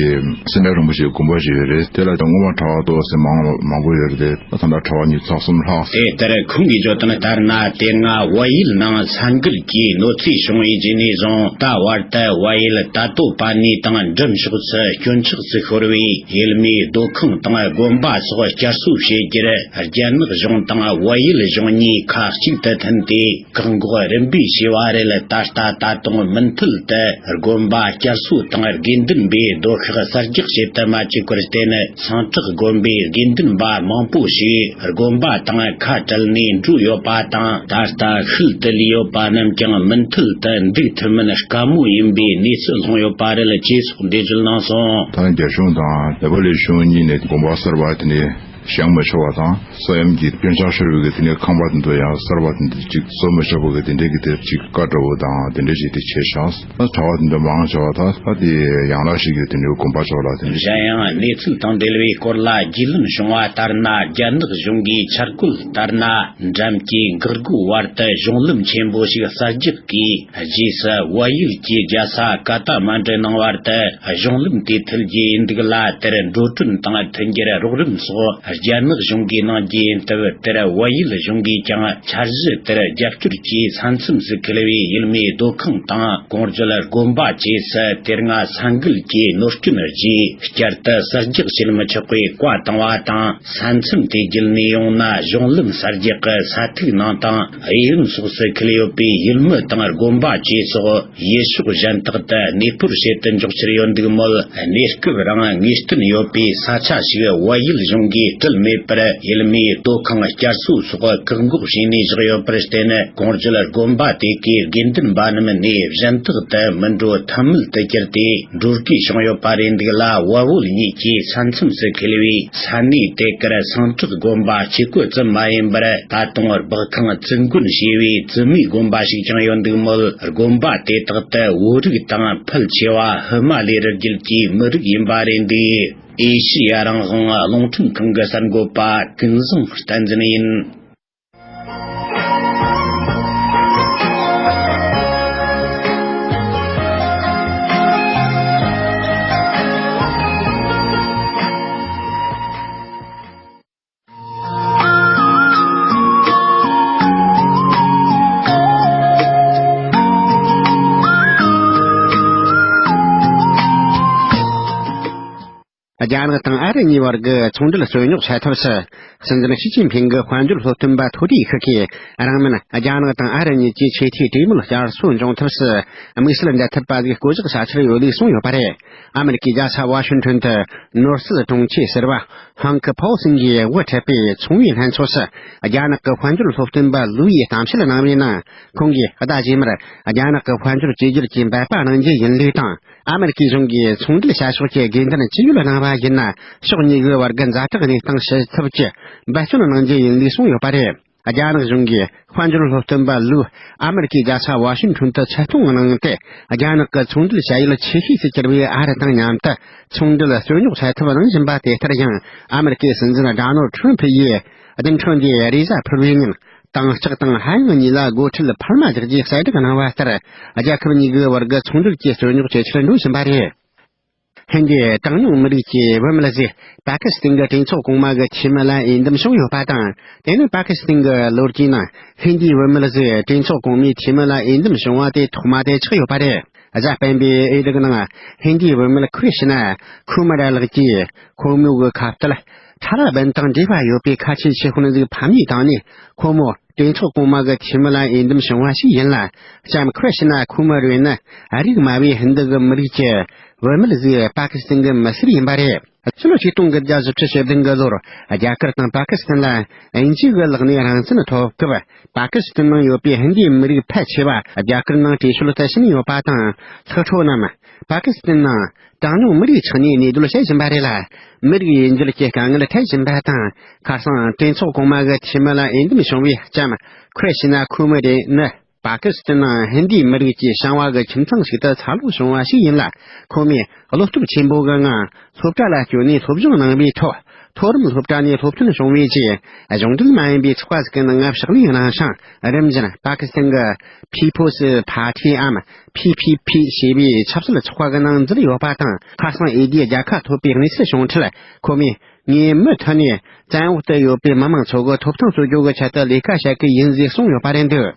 སེ་འབྲས་རིན་པོ་ཆེའི་དགོན་པ་ཞིག་ཡོད་རེད། དེ་ལ་སྔོན་མ་གྲྭ་པ་ཏོག་ཙམ་མང་མང་པོ་ཡོད་རེད། ད་ལྟ་གྲྭ་པ་ཉི་ཤུ་རྩ་གསུམ་ལྷག་དེ་ལྟར་ཁོང་གིས་བརྗོད་དོན་ལྟར་ན། དེ་སྔ་བལ་ཡུལ་ནང་ས་འགུལ་གྱི་གནོད་འཚེ་བྱུང་བའི་རྗེས་ནས་བཟུང་ད་བར་དུ་བལ་ཡུལ་ད་ཏོ་པ་ནི་དང་འབྲུམ་ཕྱོགས་སུ་སྐྱོན་ཆག་ཏུ་ཤོར་བའི་ཡུལ་མིའི་སྡོད་ཁང་དང་དགོན་པ་སོགས་བསྐྱར་གསོ་བྱེད་རྒྱུར་རྒྱ་ནག་གཞུང་དང་བལ་ཡུལ་གཞུང་གཉིས་ཁ་གཅིག་ཏུ་མཐུན་ཏེ། བཀག་འགོག་རིམ་པས་བྱས་པ་རེད། ད་ལྟ་ད་དུང་མུ་མཐུད་དུ་དགོན་པ་བསྐྱར་གསོ་དང་དགེ་འདུན་པའི་སྡོད་ཤག་གསར་རྒྱག་བྱེད་དུ་མ་བཅུག་པར་བརྟེན། སངས་དྲག་དགོན་པའི་དགེ་འདུན་པ་མང་པོ་ཞིག་དགོན་པ་དང་ཁ་བྲལ་ནས་འགྲོ་ཡོད་པ་དང་། ད་ལྟ་ཤུལ་དུ་ལུས་ཡོད་པ་རྣམས་ཀྱང་མུ་མཐུད་དུ་འདུག་ཐུབ་མིན་དཀའ་མོ་ཡིན་པའི་གནས་ཚུལ་ལྷུང་ཡོད་པ་རེད། ཅེས་སོགས་འགྲེལ་བརྗོད་གནང་སོང་། ད་རྒྱ་གཞུང་དང་ནེ་པ་ལི་གཞུང་གཉིས་ནས་དགོན་པ་གསར་པ་དེ་ནས་བཞེངས་མི་ཆོག་པ་དང་། ས་ཡོམ་གྱི་སྐྱོན་ཆག་ཤོར་བའི་དེ་ནས་ཁང་པ་དེ་ཚོ་ཡང་གསར་པ་དེ་འདྲ་ཅིག་བཟོ་མི་ཆོག་པ་གི་དེ་འདྲའི་གི་དེ་ཅིག་བཀའ་འགྲོ་བོ་དང་དེ་འདྲ་ཞིག་དེ་བྱས་ཤག་ད་གྲྭ་པ་དེ་འདྲ་མང་ཆེ་བ་ད་ད་དེ་ཡང་ལ་ཞིག་གི་དེ་འདྲའི་དགོན་པ་ཆོག་ལ་དེ་འདྲ། གཞན་ཡང་གནས་ཚུལ་དང་འབྲེལ་བའི་སྐོར་ལ་རྒྱུས་ལོན་བྱུང་བ་ལྟར་ན། རྒྱ་ནག་གཞུང་གིས་འཆར་བཀོད་ལྟར་ན། འགྲམ་གྱི་འགག་སྒོའི་བར་དུ་གཞུང་ལམ་ཆེན་པོ་ཞིག་གསར་རྒྱག་གིས། རྗེས་སུ་བལ་ཡུལ་གྱི་རྒྱལ་ས་ཀ་ཐ་མན་ཌུ་ནང་བར་དུ་གཞུང་ལམ་དེ་མཐུད་རྒྱུ་ཡིན་འདུག་ལ། དེར་འགྲོ་གྲོན་དང་མཐུན་འགྱུར་རོགས་རམ་སོགས་རྒྱ་ནག་གཞུང་གིས་གནང་རྒྱུ་ཡིན་སྟབས། དེར་བལ་ཡུལ་གཞུང་གིས་ཀྱང་འཆར་གཞི་དེར་རྒྱབ་སྐྱོར་གྱིས། ས་མཚམས་སུ་འཁེལ་བའི་ཡུལ་མིའི་སྡོད་ཁང་དང་གོང་བརྗོད་དགོན་པ་བཅས་སུ་དེ་སྔ་ས་འགུལ་གྱི་གནོད་སྐྱོན་རྗེས་བསྐྱར་དུ་གསར་རྒྱག་བྱེད་མི་ཆོག་པའི་བཀའ་བཏང་བ་དང་། ས་མཚམས་དེ་བརྒྱུད་ནས་ཡོང་ན་གཞུང་ལམ་གསར་རྒྱག་གི་ས་ཐིག་ནང་དང་གཡས་གཡོན་སོགས་སུ་འཁེལ་ཡོད་པའི་ཡུལ་མི་དང་དགོན་པ་བཅས་སོགས་ཡུལ་ཕྱོགས་གཞན་དག་ཏུ་གནས་སྤོར་བྱེད་དུ་འཇུག་འཆར་ཡོད་འདུག་མོད། གནས་སྐབས་རིང་ངེས་གཏན་ཡོད་པའི་ས་ཆ་ཞིག་བལ་ཡུལ་གཞུང་གིས་སྤྲད་མེད་པར། ཡུལ་མིའི་སྡོད་ཁང་བསྐྱར་གསོ་སོགས་བཀག་འགོག་བྱས་ནས་བཞག་ཡོད་པར་བརྟེན། གོང་བརྗོད་དགོན་པ་དེ་གའི་དགེ་འདུན་པ་རྣམས་གནས་གཞན་དག་ཏུ་མི་འགྲོ་ཐབས་མེད་དུ་གྱུར་ཏེ། འགྲོ་དགོས་བྱུང་ཡོད་པ་རེད་འདུག་ལ། བལ་བོད་གཉིས་ཀྱི་ས་མཚམས་སུ་འཁེལ་བའི་ས་གནས་དེ་གར་སངས་དྲག་དགོན་པ་གཅིག་པུ་ཙམ་མ་ཡིན་པར། ད་དུང་སྦག་ཁང་བཙུན་དགོན་ཞེས་པའི་བཙུན་མའི་དགོན་པ་ཞིག་ཀྱང་ཡོད་འདུག་མོད། དགོན་པ་དེ་དག་ཏུ་བོད་རིགས་དང་ཕལ་ཆེ་བ་ཧི་མ་ལའི་རི་རྒྱུད་ཀྱི་མི་རིགས་ཡིན་པ་རེད་འདུག་ཨེ་ཤེ་ཡ་རང་དབང་རླུང་འཕྲིན་ཁང་གི་གསར་འགོད་པ་ཀུན་བཟང་བསྟན་འཛིན་ཡིན། རྒྱ་ནག་དང་ཨ་རི་གཉིས་བར་གྱི་ཚོང་འབྲེལ་རྩོད་རྙོག་སེལ་ཐབས་སུ། སྲིད་འཛིན་ཞི་ཅིན་ཕིང་གི་དཔལ་འབྱོར་སློབ་སྟོན་པ་མཐོ་གྲས་ཤིག་གིས། རིང་མིན་རྒྱ་ནག་དང་ཨ་རི་གཉིས་ཀྱི་ཆེས་མཐོའི་གྲོས་མོལ་བསྐྱར་གསོ་འབྱུང་ཐབས་སུ་དམིགས་བསལ་འབྲེལ་མཐུད་པ་ཞིག་བསྐོ་གཞག་བྱ་འཆར་ཡོད་ལུགས་གསུངས་ཡོད་པ་རེད། ཨ་མེ་རི་ཀའི་རྒྱལ་ས་ཝ་ཤིང་ཊོན་དུ་ནོར་སྲིད་དྲུང་ཆེ་ཟུར་པ་ཧང་ཀི་ཕའོ་སིན་གྱིས་དབུ་ཁྲིད་པའི་ཚོང་པའི་ལྷན་ཚོགས་སུ། རྒྱ་ནག་གི་དཔལ་འབྱོར་སློབ་སྟོན་པ་ལུའུ་ཡིས་གཏམ་བཤད་གནང་བའི་ནང་། ཁོང་གིས་ཟླ་རྗེས་མར་རྒྱ་ནག་གི་དཔལ་འབྱོར་བཅོས་བསྒྱུར་གྱི་འབད་པ་གནང་རྒྱུ་ཡིན་ལུགས་དང་། ཨ་མེ་རི་ཀའི་གཞུང་གིས་ཚོང་འབྲེལ་བྱ་ཕྱོགས་ཀྱི་དགོས་འདུན་ཇི་ཡོད་གནང་བ་ཡིན་ན། ཕྱོགས་གཉིས་ཀྱི་བར་གྱི་ཛ་དྲག་གནས་སྟངས་ཞི་ཐབས་ཀྱི་འབད་བརྩོན་གནང་རྒྱུ་ཡིན་ལུགས་གསུངས་ཡོད་པ་རེད། རྒྱ་ནག་གཞུང་གིས་དཔལ་འབྱོར་སློབ་སྟོན་པ་ལུའུ་ཨ་མེ་རི་ཀའི་རྒྱལ་ས་ཝ་ཤིང་ཊོན་དུ་ཆེད་གཏོང་གནང་སྟེ། རྒྱ་ནག་གི་ཚོང་འབྲེལ་བྱ་ཡུལ་ཆེ་ཤོས་སུ་གྱུར་བའི་ཨ་རི་དང་མཉམ་དུ་ཚོང་འབྲེལ་རྩོད་རྙོག་སེལ་ཐབས་གནང་བཞིན་པ་དེ་ལྟར་ཡང་། ཨ་མེ་རི་ཀའི་སྲིད་འཛིན་ཌོ་ནལ་ཁྲམ་ཕི་ཡིས་བདུན་ཕྲག་འདིའི་རེས་གཟའ་ཕུར་བུའི་ཉིན། དྭངས་ལྕགས་དང་ཧ་ཡང་གཉིས་ལ་སྒོ་ཁྲལ་འཕར་མ་རྒྱག་རྒྱུའི་གསལ་བསྒྲགས་གནང་བ་ལྟར། རྒྱལ་ཁབ་གཉིས་ཀྱི་བར་གྱི་ཚོང་འབྲེལ་གྱི་རྩོད་རྙོག་ཇེ་ཆེར་འགྲོ་བཞིན་པ་རེད། ཧིན་དིའི་གྲངས་ཉུང་མི་རིགས་ཀྱི་བུད་མེད་ཟིག་པ་ཀི་སི་ཐན་གྱི་གྲོས་ཚོགས་གོང་མ་གི་འཐུས་མི་ལ་འོས་འདེམས་བྱུང་ཡོད་པ་དང་། དེ་ནི་པ་ཀི་སི་ཐན་གྱི་ལོ་རྒྱུས་ནང་ཧིན་དིའི་བུད་མེད་ཟིག་གྲོས་ཚོགས་གོང་མའི་འཐུས་མི་ལ་འོས་འདེམས་བྱུང་བ་དེ་ཐོག་མ་དེ་ཆགས་ཡོད་པ་རེད། གཟའ་སྤེན་པའི་འོས་བསྡུ་གི་ནང་ཧིན་དིའི་བུད་མེད་ཁུ་རི་ཤི་ན་ཁུ་མ་ར་ལགས་ཀྱིས་ཁོ་མོའི་ཁ་གཏད་ཁྲ་ར་བན་དང་འབྲེལ་བ་ཡོད་པའི་ཁ་ཆེ་ཆེ་ཧུན་ཟིག་ཕམ་ཉེས་བཏང་ནས། ཁོ་མོ་གྲོས་ཚོགས་གོང་མ་གི་འཐུས་མི་ལ་འོས་འདེམས་བྱུང་བ་ཞིག་ཡིན་ལ། ལྕམ་ཁུ་རི་ཤི་ན་ཁུ་མ་རུ་ནི་རིགས་དམའ་བའི་ཧིན་དི་གི་མི་རིགས་ཀྱི་བུད་མེད་ཟིག་པ་ཀི་སི་ཐན་གྱི་མི་སེར་ཡིན་པ་རེད། ཕྱི་ལོ་ཆིག་སྟོང་དགུ་བརྒྱ་བཞི་བཅུ་ཞེ་བདུན་གི་ལོར་རྒྱ་གར་དང་པ་ཀི་སི་ཐན་ལ་དབྱིན་ཇི་གི་ལག་ནས་རང་བཙན་ཐོབ་སྐབས། པ་ཀི་སི་ཐན་ནང་ཡོད་པའི་ཧིན་དིའི་མི་རིགས་ཕལ་ཆེ་བ་རྒྱ་གར་ནང་བྲོས་བྱོལ་དུ་ཕྱིན་ཡོད་པ་དང་། ལྷག་འཕྲོ་རྣམས་པ་ཀི་སི་ཐན་ནང་གྲངས་ཉུང་མི་རིགས་ཆགས་ནས་གནས་སྡོད་བྱེད་བཞིན་པ་རེད་ལ། མི་རིགས་དབྱེ་འབྱེད་ཀྱི་དཀའ་ངལ་འཕྲད་བཞིན་པ་དང་། ཁ་སང་གྲོས་ཚོགས་གོང་མ་གི་འཐུས་མི་ལ་འོས་འདེམས་བྱུང་བའི་ལྕམ་ཁུ་རི་ཤི་ན་ཁུ་མི་རེ་ནི། པ་ཀི་སི་ཐན་ནང་ཧིན་དིའི་མི་རིགས་ཀྱི་བྱང་བ་གི་ཁྱིམ་ཚང་ཞིག་ཏུ་འཚར་ལོངས་བྱུང་བ་ཞིག་ཡིན་ལ། ཁོ་མོས་བློ་སྟོབས་ཆེན་པོ་གི་ངང་སློབ་གྲྭ་ལ་བསྐྱོད་ནས་སློབ་སྦྱོང་གནང་བའི་ཐོག་མཐོ་རིམ་སློབ་གྲྭ་ནས་སློབ་ཐོན་བྱུང་བའི་རྗེས། གཞུང་འབྲེལ་མ་ཡིན་པའི་ཚོགས་པ་ཟིག་གི་ནང་ཕྱག་ལས་གནང་ཞིང་། རིམ་བཞིན་པ་ཀི་སི་ཐན་གྱི་People's Party འམ་P P P ཞེས་པའི་ཆབ་སྲིད་ཚོགས་པ་གི་ནང་འཛུལ་ཡོད་པ་དང་། ཁ་སང་འོས་བསྡུའི་རྒྱལ་ཁ་ཐོབ་པའི་གནས་ཚུལ་བྱུང་འཕྲལ། ཁོ་མོས་ངས་མུ་མཐུད་ནས་བཙན་འོག་ཏུ་ཡོད་པའི་མི་མང་ཚོ་གི་ཐོབ་ཐང་རྩོད་རྒྱུ་གི་ཆེད་དུ་ལས་ཀ་བྱེད་ཀྱི་ཡིན་ཟེར་གསུངས་ཡོད་པ་རེད་འདུག།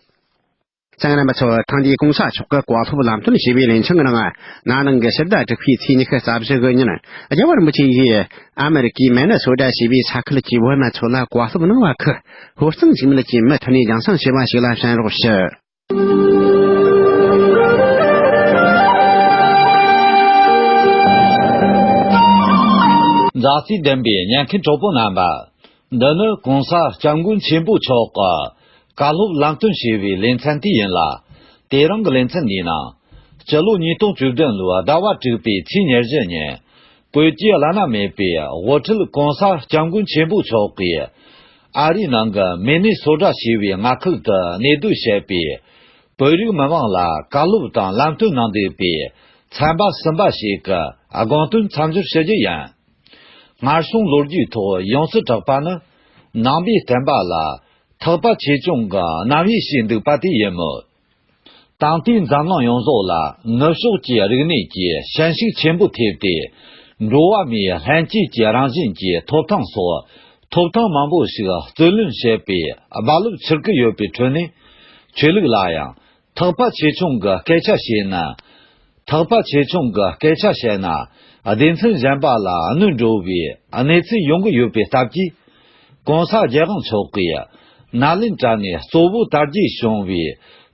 གསན་མཁན་རྣམ་པ་ཚོ། ཐེངས་འདིའི་གོང་ས་མཆོག་གི་བཀའ་སློབ་ལམ་སྟོན་ཞེས་པའི་ལེ་ཚན་གྱི་ནང་། ན་ནིང་གི་ཕྱི་ཟླ་དྲུག་པའི་ཚེས་ཉི་ཤུ་རྩ་བཞི་གི་ཉིན། རྒྱལ་བ་རིན་པོ་ཆེ་ཡིས་ཨ་མེ་རི་ཀའི་མེ་ནི་སོ་ཏྲ་ཞེས་པའི་ས་ཁུལ་གྱི་བོད་མི་ཚོ་ལ་བཀའ་སློབ་གནང་བ་ཁུ། ཧོར་གཙང་ཞིག་མིན་གྱིས་མུ་མཐུད་ནས་རྒྱང་སྲིང་བྱས་པ་ཞིག་ལ་གསན་རོགས་ཞུ། མཛའ་བརྩེ་ལྡན་པའི་ཉན་མཁན་གྲོགས་པོ་རྣམ་པ། འདི་ནི་གོང་ས་སྐྱབས་མགོན་ཆེན་པོ་མཆོག་གི་བཀའ་སློབ་ལམ་སྟོན་ཞེས་པའི་ལེ་ཚན་དེ་ཡིན་ལ། དེ་རིང་གི་ལེ་ཚན་འདིའི་ནང་། སྤྱི་ལོ་ཉིས་སྟོང་བཅུ་བདུན་ལོའི་ཟླ་བ་དྲུག་པའི་ཚེས་ཉེར་བཞི་ཉིན། བོད་ཀྱི་བླ་ན་མེད་པའི་དབུ་ཁྲིད་གོང་ས་སྐྱབས་མགོན་ཆེན་པོ་མཆོག་གིས། ཨ་རིའི་ནང་གི་མི་ནི་སོ་ཏྲ་ཞེས་པའི་མངའ་ཁུལ་དུ་གནས་སྡོད་བྱེད་པའི་བོད་རིགས་མི་མང་ལ་བཀའ་སློབ་དང་ལམ་སྟོན་གནང་འདུག་པའི་ཚན་པ་གསུམ་པ་ཞིག་གི་དགོངས་དོན་མཚམས་སྦྱོར་ཞུ་རྒྱུ་ཡིན། སྔར་སོང་ལོ་རྒྱུས་ཐོག་ཡོངས་སུ་གྲགས་པ་ནི། ནང་པའི་བསྟན་པ་ལ་ཐེག་པ་ཆེ་ཆུང་གི་རྣམ་དབྱེ་ཞིག་འདུག་པ་དེ་ཡིན་མོད། ད་ལྟའི་འཛམ་གླིང་ཡོངས་རྫོགས་ལ་ནུབ་ཕྱོགས་ཀྱི་རིག་གནས་ཀྱི་ཞན་ཤུགས་ཆེན་པོ་ཐེབས་ཏེ། འགྲོ་བ་མིའི་ལྷན་སྐྱེས་ཀྱི་རང་བཞིན་གྱི་ཐོབ་ཐང་སོགས་ཐོབ་ཐང་མང་པོ་ཞིག་རྩོད་ལེན་བྱེད་པའི་རྦ་རླབས་འཕྱུར་གྱི་ཡོད་པའི་ཁྲོད་ནས། ཆོས་ལུགས་ལ་ཡང་ཐེག་པ་ཆེ་ཆུང་གི་སྐད་ཆ་བཤད་ན། ཐེག་པ་ཆེ་ཆུང་གི་སྐད་ཆ་བཤད་ན། སྡེ་ཚན་གཞན་པ་ལ་གནོད་འགྲོ་བའི་གནས་ཚུལ་ཡོང་གི་ཡོད་པའི་སྟབས་ཀྱིས། གོང་ས་རྒྱལ་དབང་མཆོག་གིས་ནཱ་ལེནྡྲ་ནས་གཙོ་བོ་དར་རྒྱས་བྱུང་བའི་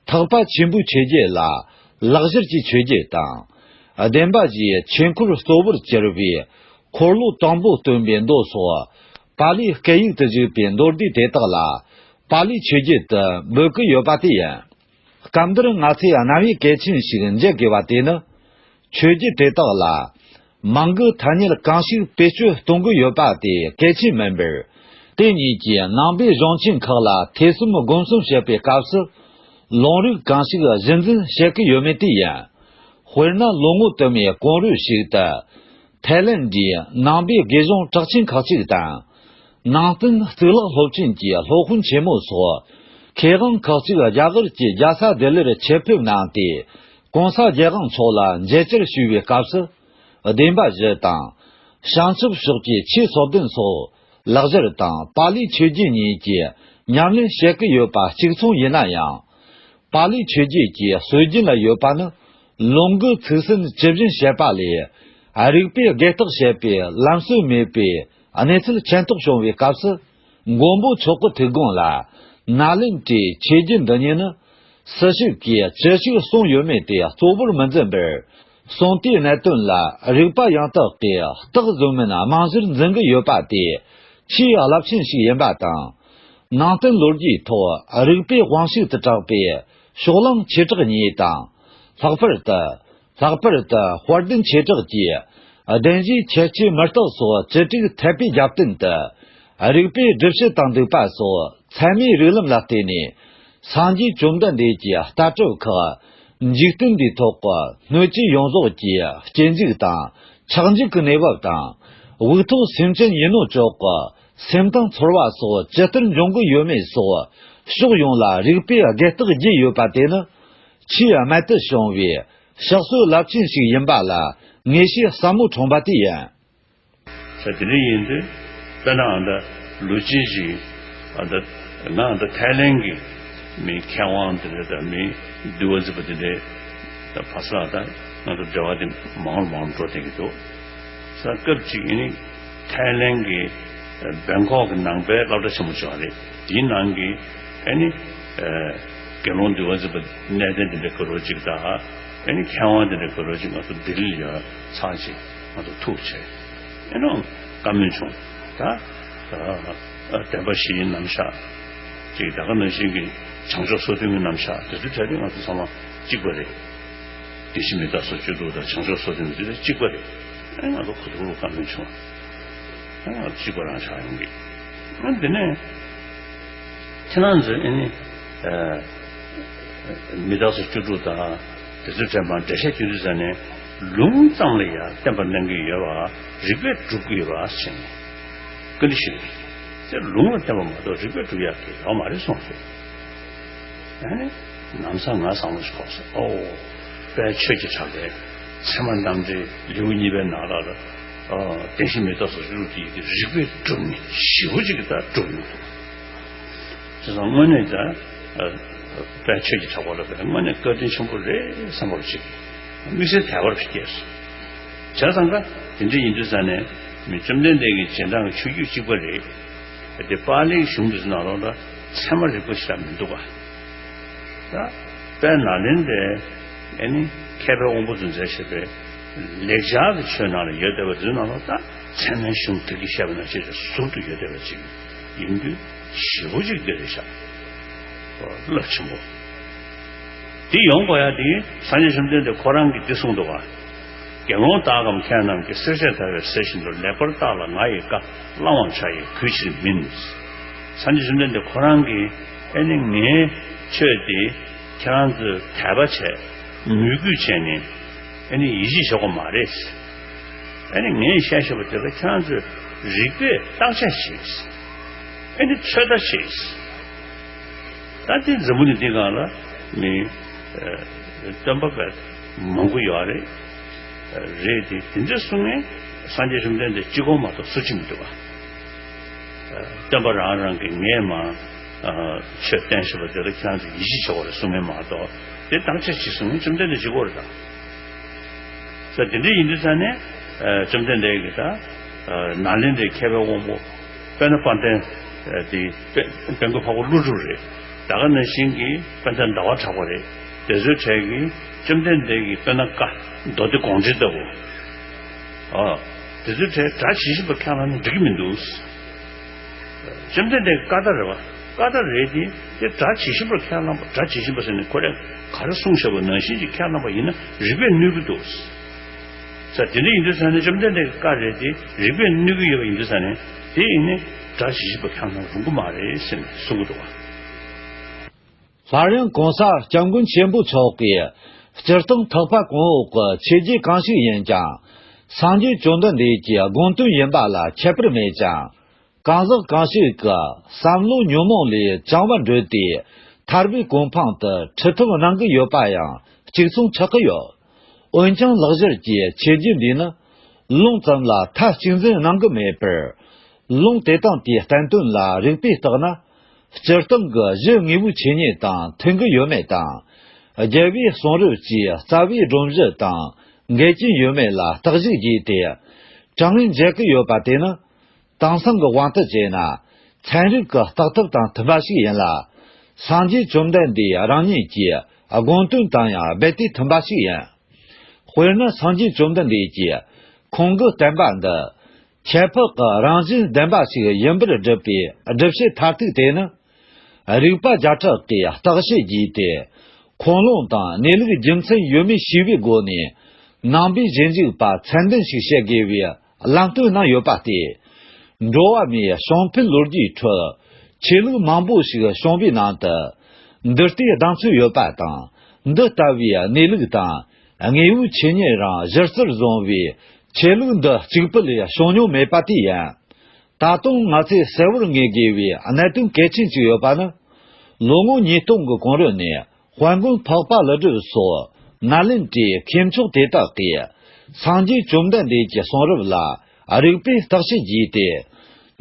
ཐེག་པ་ཆེན་པོའི་ཆོས་བརྒྱུད་ལ་ལེགས་སྦྱར་གྱི་ཆོས་བརྒྱུད་དང་། བདེན་པ་བཞིའི་ཆོས་འཁོར་གཙོ་བོར་གྱུར་པའི་འཁོར་ལོ་དང་པོ་སྟོན་པའི་མདོ་སོགས་པཱ་ལིའི་སྐད་ཡིག་ཏུ་བཞུགས་པའི་མདོ་སྡེ་དེ་དག་ལ་པཱ་ལིའི་ཆོས་བརྒྱུད་དུ་འབོད་ཀྱི་ཡོད་པ་དེ་ཡིན། སྐབས་འདིར་ང་ཚོས་རྣམ་དབྱེ་གལ་ཆེན་ཞིག་འབྱེད་དགོས་པ་དེ་ནི། ཆོས་བརྒྱུད་དེ་དག་ལ་མིང་གི་ཐ་སྙད་གང་ཞིག་བེད་སྤྱོད་གཏོང་གི་ཡོད་པ་དེ་གལ་ཆེན་མིན་པར། དེ་གཉིས་ཀྱིས་ནང་པའི་གཞུང་ཆེན་ཁག་ལ་ཐོས་བསམ་སྒོམ་གསུམ་བྱེད་པའི་སྐབས་སུ། ལུང་རིགས་གང་ཞིག་གཞི་འཛིན་བྱེད་ཀྱི་ཡོད་མེད་དེ་ཡིན། དཔེར་ན་ལོ་ངོ་དུ་མའི་གོང་རོལ་ཞིག་ཏུ། ཐའི་ལེན་ཌིའི་ནང་པའི་དགེ་སྦྱོང་གྲགས་ཆེན་ཁག་ཅིག་དང་། ནང་བསྟན་གཙུག་ལག་སློབ་ཆེན་གྱི་སློབ་དཔོན་ཆེན་མོ་སོགས། མཁས་དབང་ཁག་ཅིག་རྒྱ་གར་གྱི་རྒྱལ་ས་ལྡི་ལིར་ཆེད་ཕེབས་གནང་སྟེ། གོང་ས་རྒྱལ་དབང་མཆོག་ལ་མཇལ་བཅར་ཞུས་པའི་སྐབས་སུ། བདེན་པ་བཞི་དང་། བྱང་ཆུབ་ཕྱོགས་ཀྱི་ཆོས་ཚོགས་བདུན་སོགས། ལེགས་སྦྱར་དང་པཱ་ལིའི་ཆོས་བརྒྱུད་གཉིས་ཀྱིས་ཉམས་ལེན་བྱེད་ཀྱི་ཡོད་པ་གཅིག་མཚུངས་ཡིན་ན་ཡང་། པཱ་ལིའི་ཆོས་བརྒྱུད་ཀྱི་སྲོལ་རྒྱུན་ལ་ཡོད་པ་ནི། ལུང་གི་ཚིག་ཟིན་ཇི་བཞིན་བཤད་པ་ལས། རིགས་པས་བརྒལ་བརྟག་བྱེད་པའི་ལམ་སྲོལ་མེད་པའི་གནས་ཚུལ་མཁྱེན་རྟོགས་བྱུང་བའི་སྐབས་སུ། མགོན་པོ་མཆོག་གི་ཐུགས་དགོངས་ལ། ནཱ་ལེནྡྲའི་ཆོས་བརྒྱུད་འདི་ཉིད་ནི། སུ་ཞིག་གིས་ཅི་ཞིག་གསུངས་ཡོད་མེད་དེ་གཙོ་བོར་མི་འཛིན་པར། གསུང་དེའི་གནད་དོན་ལ་རིགས་པ་ཡང་དག་གིས་རྟགས་བཟོ་མིན་རྨང་གཞིར་འཛིན་གྱི་ཡོད་པ་དེ་ཆེས་རླབས་ཆེན་ཞིག་ཡིན་པ་དང་། ནང་བསྟན་ལོ་རྒྱུས་ཐོག་རིགས་པའི་དབང་ཕྱུག་ཏུ་གྲགས་པའི་ཕྱོགས་གླང་ཆོས་གྲགས་གཉིས་དང་། ལྷག་པར་དུ། ལྷག་པར་དུ་དཔལ་ལྡན་ཆོས་གྲགས་ཀྱིས་བདེན་བཞིའི་ཁྱད་ཆོས་མུ་སྟེགས་སོགས་ཅི་དྲུག་འཐད་པའི་རྒྱབ་རྟེན་དུ། རིགས་པས་སྒྲུབ་བྱེད་དང་འདུས་པ་སོགས་ཚད་མའི་རིགས་ལམ་ལ་བརྟེན་ནས། སངས་རྒྱས་བཅོམ་ལྡན་འདས་ཀྱི་ལྟ་གྲུབ་ཁག་འཇིག་རྟེན་འདིའི་ཐོག་གི་སྣོད་བཅུད་ཡོངས་རྫོགས་ཀྱི་སྐྱེ་འཇིག་དང་ཆགས་འཇིག་གི་གནས་བབ་དང་། དབུགས་ཐོག་སེམས་ཅན་ཡིན་ནོ་ཅོག་གི་སེམས་དང་ཚོར་བ་སོགས་ཇི་ལྟར་འབྱུང་གི་ཡོད་མེད་སོགས་ཕྱོགས་ཡོངས་ལ་རིགས་པས་བརྒལ་བརྟག་བགྱིས་ཡོད་པ་དེ་ནི། ཆེས་རྨད་དུ་བྱུང་བའི་ཕྱག་སྲོལ་རླབས་ཆེན་ཞིག་ཡིན་པ་ལ་ངེས་ཤེས་ཟབ་མོ་འཁྲུངས་པ་དེ་ཡིན། ས་དེ་འདྲ་ཡིན་དུས། དཔེར་ན་ཨ་ད་ལོ་ཆེན་ཞིག་ཨ་ད་ང་ཨ་ད་ཐའི་ལེན་གྱི་མི་མཁས་དབང་དེ་འདྲ་དང་མི་འདུལ་བ་མཛད་པ་དེ་འདྲའི་ད་ཕ་ས་ད་ང་ཚོ་འབྲེལ་བ་དེ་མང་རུ་མང་རུ་འགྲོ་བསྡད་ཀྱི་འདུག། ས་སྐབས་ཅིག་ཨ་ནི་ཐའི་ལེན་གྱི་བེང་ཀོག་གི་ནང་པའི་སློབ་གྲྭ་ཆེན་མོ་ཅིག་ཡོད་རེད། དེའི་ནང་གི་ཨ་ནི། དགེ་སློང་འདུལ་བ་མཛད་པ་གནས་བརྟན་དེ་འདྲའི་ག་རོ་ཅིག་དང་། ཨ་ནི་མཁས་དབང་དེ་འདྲའི་ག་རོ་ཅིག་ང་ཚོ་ལྡི་ལི་ལ་ཡོད་ཚར་ཅིག་ང་ཚོ་ཐུག་བྱས། ཨ་ནི་བཀའ་མོལ་བྱུང་། ད་ད་བདེན་པ་བཞིའི་རྣམ་གཞག་ཅིག་ད་ག་ནང་བཞིན་གྱི་བྱང་ཕྱོགས་སོ་བདུན་གྱི་རྣམ་གཞག་དེ་ཚོའི་གྲས་དེ་ང་ཚོ་ཚང་མ་གཅིག་པ་རེད། བདེན་བཞི་མི་རྟག་སོགས་བཅུ་དྲུག་དང་བྱང་ཕྱོགས་སོ་བདུན་དེ་ཚོ་གཅིག་པ་རེད། ཨ་ནི་ང་ཚོ་གོ་ཐོག་རུ་བཀའ་མོལ་བྱུང་། ཨ་ནི་ང་ཚོ་གཅིག་པ་རང་ཆགས་ཡོང་གི། ཨ་ནི་དེ་ནས། ཁྱེད་རང་ཚོས་ཨ་ནི། ཨ། མི་རྟག་སོགས་བཅུ་དྲུག་དང་། དེ་ཚོའི་འགྲེལ་པ་འགྲེལ་བཤད་བྱེད་དུས་ཙ་ནས། ལུང་ཙམ་ལ་ཡང་བརྟེན་པར་གནང་གི་ཡོད་པ། རིགས་པས་སྒྲུབ་ཀྱི་ཡོད་པ་ཞེས་ནས། བཀའ་འདྲི་ཞུས། དེ་ལུང་ལ་བརྟེན་པ་མ་གཏོགས་རིགས་པས་སྒྲུབ་ཡག་གི་ཡོད་མ་རེད་གསུངས་སོང་། ཨ་ནི། ནམ་སང་ང་བསམ་བློ་ཞིག་འཁོར་སོང་། ཨོ། དཔལ་ཆོས་ཀྱི་གྲགས་པས་ཚད་མ་རྣམ་འགྲེལ་ལེའུ་གཉིས་པའི་ནང་ལ་ལ། ཨ། བདེན་བཞི་མི་རྟོག་སོགས་ཀྱི་ལུགས་ཀྱི་ཡི་གེ་རིགས་པས་སྒྲུབ་ནས་ཞེ་པོ་ཅིག་གིས་ད་སྒྲུབ་མི་འདུག། བྱས་ཙང་དངོས་གནས་ད། ཨ། དཔལ་ཆོས་ཀྱི་གྲགས་པ་ལ་དཔེ་དངོས་གནས་བཀའ་དྲིན་ཆེན་པོ་རེད་བསམ་པ་ཅིག་དམིགས་བསལ་དད་པ་སྐྱེས་སོང་། བྱས་ཙང་ཀ་དེ་འདྲ་ཡིན་དུས་ཙང་ནས་མི་བཅོམ་ལྡན་འདས་ཀྱི་རྗེས་འབྲང་གི་ཆོས་བརྒྱུད་གཅིག་པ་རེད། དེ་པཱ་ལིའི་གཞུང་དེ་ཚོ་ནང་ལོགས་ལ་ཚད་མ་རིག་པ་ཞེ་དྲག་མི་འདུག་ག། ད་དཔལ་ནཱ་ལེནྡྲའི་ཨ་ནི་མཁས་པའི་དབང་པོ་ཚོས་མཛད་བཞག་པའི་ལེགས་སྦྱར་གྱི་ཆོས་ནང་ལ་ཡོད་བསྡད་པ་དེ་ཚོའི་ནང་ལོགས་ད་ཚད་མའི་གཞུང་དེ་གིས་བཤད་པ་ནང་བཞིན་ཟུར་དུ་ཡོད་བསྡད་པ་ཅིག་ཡིན་དུས་ཞེ་པོ་ཅིག་འདི་རེད་ཤག། རླབས་ཆེན་པོ། འདི་ཡོང་དགོས་ཡ་དེ་སངས་རྒྱས་བཅོམ་ལྡན་འདས་ཁོ་རང་གིས་འདི་གསུངས་འདུག་བ། དགེ་སློང་དག་གམ་མཁས་རྣམས་ཀྱིས། བསྲེག་བཅད་བརྡར་བའི་གསེར་བཞིན་དུ། ལེགས་པར་བརྟགས་ལ་ང་ཡི་བཀའ། བླང་བར་བྱ་ཡི་གུས་ཕྱིར་མིན། སངས་རྒྱས་བཅོམ་ལྡན་འདས་ཁོ་རང་གིས་ཨ་ནི་ངའི་ཆོས་འདི་ཁྱེད་རང་ཚོས་དད་པ་བྱས། མོས་གུས་བྱས་ནས་ཨ་ནི་ཡིད་ཆེས་བྱེད་དགོས་མ་རེད། ཨ་ནི་ངས་བཤད་བཞིན་པ་དེ་ལ་ཁྱེད་རང་ཚོས་རིགས་པས་བརྟག་དཔྱད་བྱེད། ཨ་ནི་ཚོད་ལྟ་བྱེད། ད་དེ་འཛམ་བུ་གླིང་འདི་སྒང་ལ་མི། ཨ། སྟོན་པ་དཔེ་མང་པོ་ཡོད་རེད། ཨ། རེད་དེ་དེ་འདྲ་གསུང་མཁན་སངས་རྒྱས་བཅོམ་ལྡན་འདས་གཅིག་པོ་མ་གཏོགས་སུ་གཅིག་མི་འདུག་བ། ཨ། སྟོན་པ་རང་རང་གིས་ངས་མ། ཨ། ཆོས་བསྟན་བཞིན་པ་དེ་ལ་ཁྱེད་རང་ཚོས་ཡིད་ཆེས་བྱེད་དགོས་རེད་གསུང་མཁན་མ་གཏོགས་དེ་བརྟག་དཔྱད་བྱེད་གསུང་མཁན་བཅོམ་ལྡན་འདས་གཅིག་པོ་རེད་ད། ས་དེ་འདྲ་ཡིན་དུས་ས་ནས། ཨ། བཅོམ་ལྡན་འདས་ཀྱིས་ད། ཨ། ནཱ་ལེནྡྲའི་མཁས་པའི་དབང་པོ། དཔེར་ན་དཔལ་ལྡན། ཨ། དེ་དཔལ་དཔལ་མགོན་འཕགས་པ་ཀླུ་སྒྲུབ་རེད། ད་ག་ནང་བཞིན་གྱི་དཔལ་ལྡན་ཟླ་བ་གྲགས་པ་རེད། དེ་ཚོའི་གྲས་ཀྱིས་བཅོམ་ལྡན་འདས་ཀྱི་དཔེར་ན་བཀའ་མདོ་སྡེ་དགོངས་འགྲེལ་ལྟ་བུ། ཨ། དེ་ཚོའི་གྲས་སྒྲ་ཇི་བཞིན་པར་ཁས་བླངས་ན་འགྲིག་གི་མི་འདུག། བཅོམ་ལྡན་འདས་ཀྱི་བཀའ་རྟགས་རེད་བ། བཀའ་རྟགས་རེད་དེ། དེ་སྒྲ་ཇི་བཞིན་པར་ཁས་བླངས་པ། སྒྲ་ཇི་བཞིན་པ་ཟེར་ནས་ཁོ་རས་ག་རེ་གསུངས་བཞག་པ་ནང་བཞིན་གྱིས་ཁས་བླངས་པ་ཡིན་ན་རིགས་པས་གནོད་ཀྱི་འདུག། ས་དེ་འདྲ་ཡིན་དུས་ས་ནས་བཅོམ་ལྡན་འདས་ཀྱི་བཀའ་རེད་དེ་རིགས་པས་གནོད་ཀྱི་ཡོད་པ་ཡིན་དུས་ས་ནས་དེ་ཡིན་ནས་སྒྲ་ཇི་བཞིན་པར་ཁས་བླངས་རུང་གི་མ་རེད་ཟེར་ནས་གསུང་གི་འདུག་བ། སླར་ཡང་གོང་ས་སྐྱབས་མགོན་ཆེན་པོ་མཆོག་གིས་སྤྱིར་བཏང་ཐེག་པ་གོང་འོག་གི་ཆོས་བརྒྱུད་གང་ཞིག་ཡིན་ཀྱང་། སངས་རྒྱས་བཅོམ་ལྡན་འདས་ཀྱི་དགོངས་དོན་ཡིན་པ་ལ་ཁྱད་པར་མེད་ཅིང་། གང་ཟག་གང་ཞིག་གི་བསམ་བློ་ཉོན་མོངས་ལས་བྱང་བར་འགྲོས་ཏེ། ཐར་པའི་གོ་འཕང་དུ་ཁྲིད་ཐབས་གནང་གི་ཡོད་པ་ཡང་གཅིག་མཚུངས་ཆགས་ཀྱི་ཡོད། འོན་ཀྱང་ལེགས་སྦྱར་གྱི་ཆོས་བརྒྱུད་འདིས་ནི་ལུང་ཙམ་ལ་མཐའ་གཅིག་འཛིན་གནང་གི་མེད་པར། ལུང་དེ་དང་དེའི་བསྟན་དོན་ལ་རིགས་པས་བརྟགས་ན། སྤྱིར་བཏང་གི་གཞི་དངོས་པོའི་ཆོས་ཉིད་དང་མཐུན་གྱི་ཡོད་མེད་དང་། རྒྱལ་བའི་གསུང་རབ་ཀྱི་རྩ་བའི་སྒྲོམ་གཞི་དང་འགལ་རྐྱེན་ཡོད་མེད་ལ་བརྟག་ཞིབ་བགྱིས་ཏེ། དྲང་ངེས་མཇལ་གྱི་ཡོད་པ་དེ་ནི། དེང་སང་གི་དབང་དུ་བྱས་ན། ཚན་རིག་གི་བརྟག་ཐབས་དང་མཐུན་པ་ཞིག་ཡིན་ལ། སངས་རྒྱས་བཅོམ་ལྡན་འདས་རང་ཉིད་ཀྱི་དགོངས་དོན་དང་ཡང་རྦད་དེ་མཐུན་པ་ཞིག་ཡིན། དཔེར་ན་སངས་རྒྱས་བཅོམ་ལྡན་འདས་ཀྱིས་ཁོང་གི་བསྟན་པ་འདི་ཁྱད་འཕགས་ཀྱི་རང་བཞིན་ལྡན་པ་ཞིག་ཡིན་པར་སྒྲུབ་པའི་སྒྲུབ་བྱེད་མཐར་ཐུག་དེ་ནི། རིགས་པ་བརྒྱ་ཕྲག་གིས་བརྟག་དཔྱད་བགྱིས་ཏེ། ཁུངས་ལུང་དང་གནས་ལུགས་རྒྱུ་མཚན་ཡོད་མེད་ཤེས་པའི་སྒོ་ནས། ནང་པའི་རྗེས་འཇུག་པ་ཚད་ལྡན་ཞིག་བཤད་དགོས་པའི་ལམ་སྟོན་གནང་ཡོད་པ་སྟེ། འགྲོ་བ་མིའི་བྱུང་འཕེལ་ལོ་རྒྱུས་ཁྲོད་ཆོས་ལུགས་མང་པོ་ཞིག་བྱུང་བའི་ནང་དུ། འདི་ལྟའི་གདེང་ཚོད་ཡོད་པ་དང་། འདི་ལྟ་བུའི་གནས་ལུགས་དང་དངོས་པོའི་ཆོས་ཉིད་རང་གཞི་རྩར་བཟུང་བའི་ཆོས་ལུགས་འདི་གཅིག་པུ་ལས་བྱུང་མྱོང་མེད་པ་དེ་ཡིན། ད་དུང་ང་ཚོས་གསལ་བོར་ངེས་དགོས་པའི་གནད་དོན་གལ་ཆེན་ཅིག་ཡོད་པ་ནི། ལོ་ངོ་ཉིས་སྟོང་གི་གོང་རོལ་ནས། དཔལ་མགོན་འཕགས་པ་ཀླུ་སྒྲུབ་སོགས་ནཱ་ལེནྡྲའི་མཁས་མཆོག་དེ་དག་གིས་སངས་རྒྱས་བཅོམ་ལྡན་འདས་ཀྱི་གསུང་རབ་ལ་རིགས་པས་བརྟག་དཔྱད་བགྱིས་ཏེ།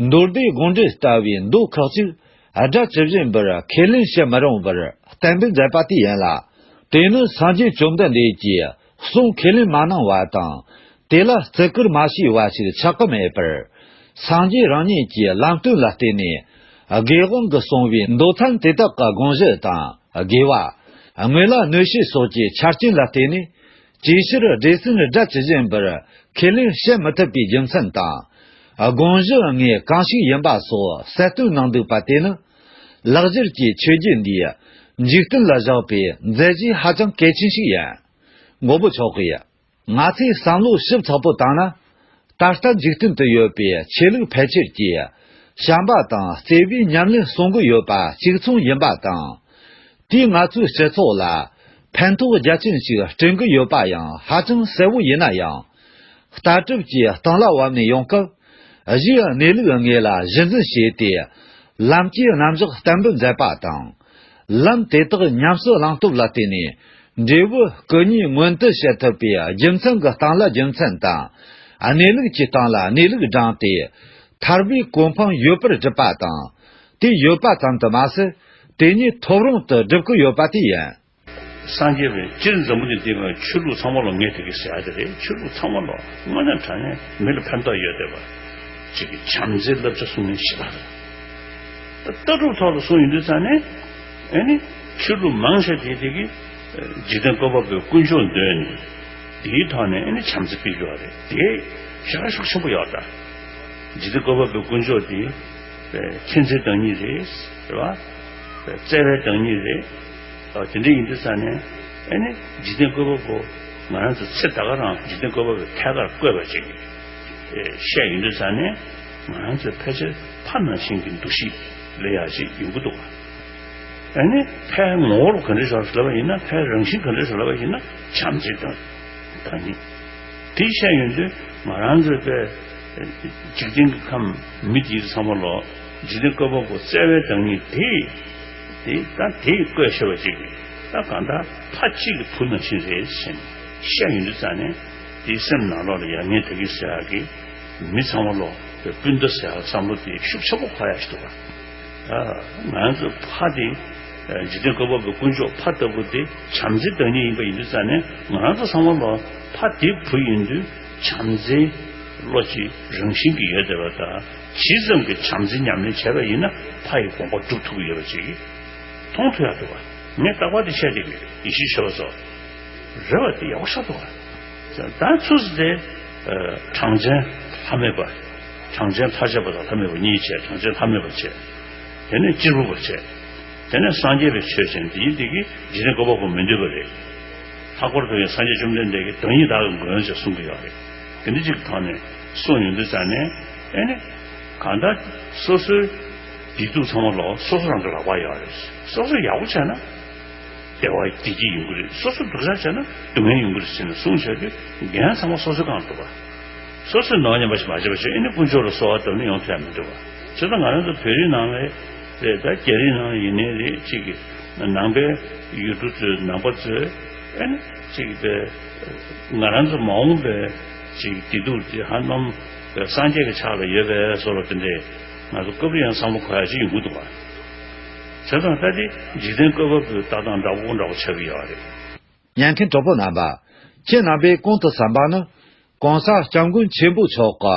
མདོ་སྡེ་དགོངས་འགྲེལ་ལྟ་བུའི་མདོ་ཁག་ཅིག་སྒྲ་ཇི་བཞིན་པར་ཁས་ལེན་བྱེད་མི་རུང་བར་གཏན་འབེབས་མཛད་པ་དེ་ཡིན་ལ། དེ་ནི་སངས་རྒྱས་བཅོམ་ལྡན་འདས་ཀྱིས་གསུང་ཁས་ལེན་མ་གནང་བ་དང་། དེ་ལ་བརྩི་བཀུར་མ་བྱས་པ་ཞིག་ཆགས་ཀྱི་མེད་པར། སངས་རྒྱས་རང་ཉིད་ཀྱི་ལམ་སྟོན་ལ་བརྟེན་ནས། དགེ་དབང་གིས་གསུངས་པའི་མདོ་ཚན་དེ་དག་གི་དགོངས་གཞི་དང་། དགེ་བ། དངོས་ལ་གནོད་བྱེད་སོགས་ཀྱི་ཆ་རྐྱེན་ལ་བརྟེན་ནས། ཅིའི་ཕྱིར་སྒྲས་ཟིན་སྒྲ་ཇི་བཞིན་པར་ཁས་ལེན་བྱེད་མི་ཐུབ་པའི་རྒྱུ་མཚན་དང་། དགོངས་གཞི་དངོས་གང་ཞིག་ཡིན་པ་སོགས་གསལ་སྟོན་གནང་འདུག་པ་དེ་ནི། ལེགས་སྦྱར་གྱི་ཆོས་བརྒྱུད་འདིས་འཇིག་རྟེན་ལ་བཞག་པའི་མཛད་རྗེས་ཧ་ཅང་གལ་ཆེན་ཞིག་ཡིན། མགོན་པོ་མཆོག་གིས། ང་ཚོས་བསམ་བློ་ཞིབ་ཚགས་པོ་བཏང་ན། ད་ལྟ་འཇིག་རྟེན་དུ་ཡོད་པའི་ཆོས་ལུགས་ཕལ་ཆེར་གྱིས། བྱམས་པ་དང་བརྩེ་བའི་ཉམས་ལེན་གསུང་གི་ཡོད་པ་གཅིག་མཚུངས་ཡིན་པ་དང་། དེས་ང་ཚོའི་སྤྱི་ཚོགས་ལ་ཕན་ཐོགས་རྒྱ་ཆེན་ཞིག་བསྐྲུན་གྱི་ཡོད་པ་ཡང་ཧ་ཅང་གསལ་བོ་ཡིན་ན་ཡང་། ལྟ་གྲུབ་ཀྱི་སྟེང་ལ་བབས་ནས་ཡོང་སྐབས། གཞུག་གནས་ལུགས་དངོས་ལ་གཞི་འཛིན་བྱས་ཏེ། ལམ་གྱི་རྣམ་གཞག་བརྟན་པོ་མཛད་པ་དང་། ལམ་དེ་དག་ཉམས་སུ་བླང་སྟོབས་ལ་བརྟེན་ནས། འབྲས་བུ་སྐུ་གཉིས་མངོན་དུ་བྱེད་ཐུབ་པའི་རྒྱུ་མཚན་གྱི་སྟེང་ལ་རྒྱུ་མཚན་དང་། གནས་ལུགས་ཀྱི་སྟེང་ལ་གནས་ལུགས་བགྲངས་ཏེ། ཐར་པའི་གོ་འཕང་ཡོད་པར་སྒྲུབ་པ་དང་། དེ་ཡོད་པ་ཙམ་དུ་མ་ཟད། དེ་ཉིད་ཐོབ་རུང་དུ་སྒྲུབ་ཀྱི་ཡོད་པ་དེ་ཡིན། སངས་རྒྱས་པའི་སྤྱིར་འཛམ་བུ་གླིང་འདི་ལ་ཆོས་ལུགས་ཚང་མ་ལ་ངས་དེ་གི་ཟེར་ཡ་དེ་རེད། ཆོས་ལུགས་ཚང་མ་ལ་དངོས་གནས་དྲང་གནས་མི་ལ་ཕན་ཐོགས་ཡོད་བསྡད་པ་ཅིག་གི་བྱམས་བརྩེའི་བསླབ་བྱ་གསུང་མཁན་ཞེ་དྲག་རེད། ད་ལྟ་གྲུབ་ཐོག་ལ་གསུངས་ཡོང་དུས་ཙང་ནས། ཨེ་ནི་ཆོས་ལུགས་མང་ཆེ་དེ་དེ་གི་འཇིག་རྟེན་བཀོད་པ་པོའི་དཀོན་མཆོག་འདོན་ནས། དེའི་ཐོག་ནས་ཨེ་ནི་བྱམས་བརྩེ་སྤེལ་རྒྱུ་རེད། དེ་ཞེ་དྲག་ཤུགས་ཆེན་པོ་ཡོད་ད། འཇིག་རྟེན་བཀོད་པ་པོའི་དཀོན་མཆོག་དེ་མཁྱེན་བརྩེའི་བདག་ཉིད་རེད། རེད་བ། བརྩེ་བའི་བདག་ཉིད་རེད། ཨ། དེ་འདྲ་ཡིན་དུས་ཙང་ནས། ཨེ་ནི་འཇིག་རྟེན་བཀོད་པ་པོ་ང་རང་ཚོ་ཚེ་ད་ག་རང་འཇིག་རྟེན་བཀོད་པ་པོའི་ཐད་ཀར་བཀོད་པ་ཅིག་བཤད་ཡོང་དུས་ཙང་ནས། ང་རང་ཚོའི་ཕལ་ཆེར་ཕ་ནང་བཞིན་གྱི་འདུ་ཤེས་ལས་ཡག་ཅིག་ཡོང་གི་འདུག་བ། ཨ་ནི་ཕའི་ངོ་བོ་ག་འདྲ་ཞིག་ལབ་པ་ཡིན་ན། ཕའི་རང་བཞིན་ག་འདྲ་ཞིག་ལབ་པ་ཡིན་ན། བྱམས་བརྩེའི་བདག་ཉིད། དེ་བཤད་ཡོང་དུས་ང་རང་ཚོའི་པའི་འཇིག་རྟེན་གྱི་ཁམས་མི་དེ་ཚང་མ་ལོ། འཇིག་རྟེན་བཀོད་པ་པོ་བརྩེ་བའི་བདག་ཉིད་དེ། དེ་ད་དེས་བཀོད་ཤེས་པ་ཅིག་གིས། ད་གང་ལྟར་ཕ་གཅིག་གི་བུ་ནང་བཞིན་རེད་ཟེར་ནས་བཤད་ཡོང་དུས་ཙང་ནས། དེའི་སེམས་ནང་ལོགས་ལ་ཡ་ངས་དེ་གི་ཟེར་ཡག་གི་མི་ཚང་མ་ལོ་སྤུན་ཟླ་ཟེར་ཡག་བསམ་བློ་དེ་ཤུགས་ཆེན་པོ་འཁོར་ཡག་ཞིག་འདུག་ག་ང་ཚོ་ཕ་དེ་འཇིག་རྟེན་བཀོད་པ་པོའི་དཀོན་མཆོག་ཕ་ལྟ་བུ་དེ་བྱམས་བརྩེའི་བདག་ཉིད་ཡིན་པ་ཡིན་དུས་ཙང་ནས། ང་ཚོ་ཚང་མ་ལོ་ཕ་དེ་བུ་ཡིན་དུས་བྱམས་བརྩེའི་བློ་ཅིག་རང་བཞིན་གྱིས་ཡོད་བསྡད་པ་དང་། ཇི་ཙམ་གྱིས་བྱམས་བརྩེ་ཉམས་ལེན་བྱས་པ་ཡིན་ན། ཕ་ཡི་དགོངས་པ་སྒྲུབ་ཐུབ་ཀྱི་ཡོད་པ་ཅིག་མཐོང་ཐུབ་ཡག་འདུག་ག་ངས་རྟག་པར་དེ་བཤད་བསྡད་ཀྱི་ཡོད། ཡེ་ཤེས་ཆོས་པ་ཚོ། རེད་བ། དེ་ཡག་པོ་ཆགས་འདུག་ག་ད་ཚུར་དེ། ཨ། གྲངས་ཅན་ལྷ་མེད་པ། གྲངས་ཅན་ལྷ་བྱས་པ་དང་ལྷ་མེད་པ་གཉིས་བྱས། གྲངས་ཅན་ལྷ་མེད་པ་བྱས། དེ་ནས་གཅེར་བུ་པ་བྱས། དེ་ནས་སངས་རྒྱས་པའི་ཆོས་ཅན། དེ་ཡིན་དེ་གིས་འཇིག་རྟེན་བཀོད་པ་པོ་མི་འདོད་པ་རེད། ལྷག་པར་དུ་ཡང་སངས་རྒྱས་བཅོམ་ལྡན་འདས་ཀྱིས་བདག་ཉིད་བདག་གི་མགོན་ཞེས་གསུང་གི་ཡོད་རེད། དེ་འདྲ་ཅིག་གི་ཐོག་ནས་གསུངས་ཡོང་དུས་ཙང་ནས། ཨེ་ནི། གང་ལྟར་སོ་སོའི་བདེ་སྡུག་ཚང་མ་ལོ་སོ་སོ་རང་གི་ལག་པར་ཡོད་རེད། སོ་སོ་ཡག་པོ་བྱས་ན་བདེ་བ་བདེ་སྐྱིད་ཡོང་གི་རེད། སོ་སོ་སྡུག་ཅག་བྱས་ན་སྡུག་བསྔལ་ཡོང་གི་རེད་ཟེར་ནས་གསུངས་བྱས་དུས། འགན་ཚང་མ་སོ་སོའི་སྒང་འདུག་ག་སོ་སོས་ནོར་ཉམས་པ་ཞིག་མ་བྱས་པ་བྱས། ཨེ་ནི་དཀོན་མཆོག་ལ་གསོལ་བ་བཏབ་ནས་ཡོང་ཐུབ་ཡ་མི་འདུག་ག་བྱས་ཙང་ང་རང་ཚོ་བོད་རིགས་ནང་ལ་རེད། ད་རྒྱ་རིགས་ནང་ལ་ཡིན་ནའི་རེད། ཅིག་གི་ནང་པའི་ཡུལ་གྲུ་ཚོའི་ནང་པ་ཚོས། ཨེ་ནི་ཅིག་པའི་ང་རང་ཚོ་མ་འོངས་པའི་ཅིག་བདེ་སྡུག་དེ་ཧ་ལམ་སངས་རྒྱས་ཀྱི་ཕྱག་ལ་ཡོད་པའི་བཟོ་འདྲ་དེ་འདྲས། ང་ཚོ་སྐབས་རེ་ཡང་བསམ་བློ་འཁོར་ཡ་ཅིག་ཡོང་གི་འདུག་ག་བྱས་ཙང་ད་དེ་འཇིག་རྟེན་བཀོད་པ་པོའི་ལྟ་སྟངས་འདྲ་པོ་འདྲ་པོ་ཆགས་ཀྱི་ཡོད་རེད། ཉན་མཁན་གྲོགས་པོ་རྣམ་པ། ཁྱེད་རྣམ་པས་གོང་དུ་གསན་པ་ནི། གོང་ས་སྐྱབས་མགོན་ཆེན་པོ་མཆོག་གི་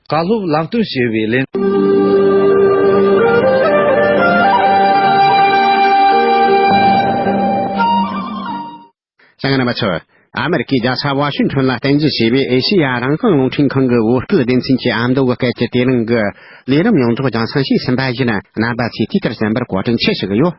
བཀའ་སློབ་ལམ་སྟོན་ཞེས་པའི་ལེ། གསན་མཁན་རྣམ་པ་ཚོ། ཨ་མེ་རི་ཀའི་རྒྱལ་ས་ཝ་ཤིང་ཊོན་ལ་རྟེན་གཞི་བྱས་པའི་ཨེ་ཤེ་ཡ་རང་དབང་རླུང་འཕྲིན་ཁང་གི་བོད་སྐད་སྡེ་ཚན་གྱི་ཨ་མདོ་གི་སྐད་ཀྱི་དེ་རིང་གི་ལས་རིམ་ཡོངས་རྫོགས་རྒྱང་སྲིང་ཞུས་ཟིན་པ་ཡིན། རྣམ་པ་ཚོས་དུས་ལྟར་གསན་པར་བཀའ་དྲིན་ཆེ་ཞུ་གི་ཡོད།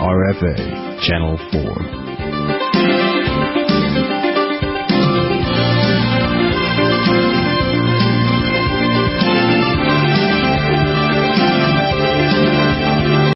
R F A Channel four.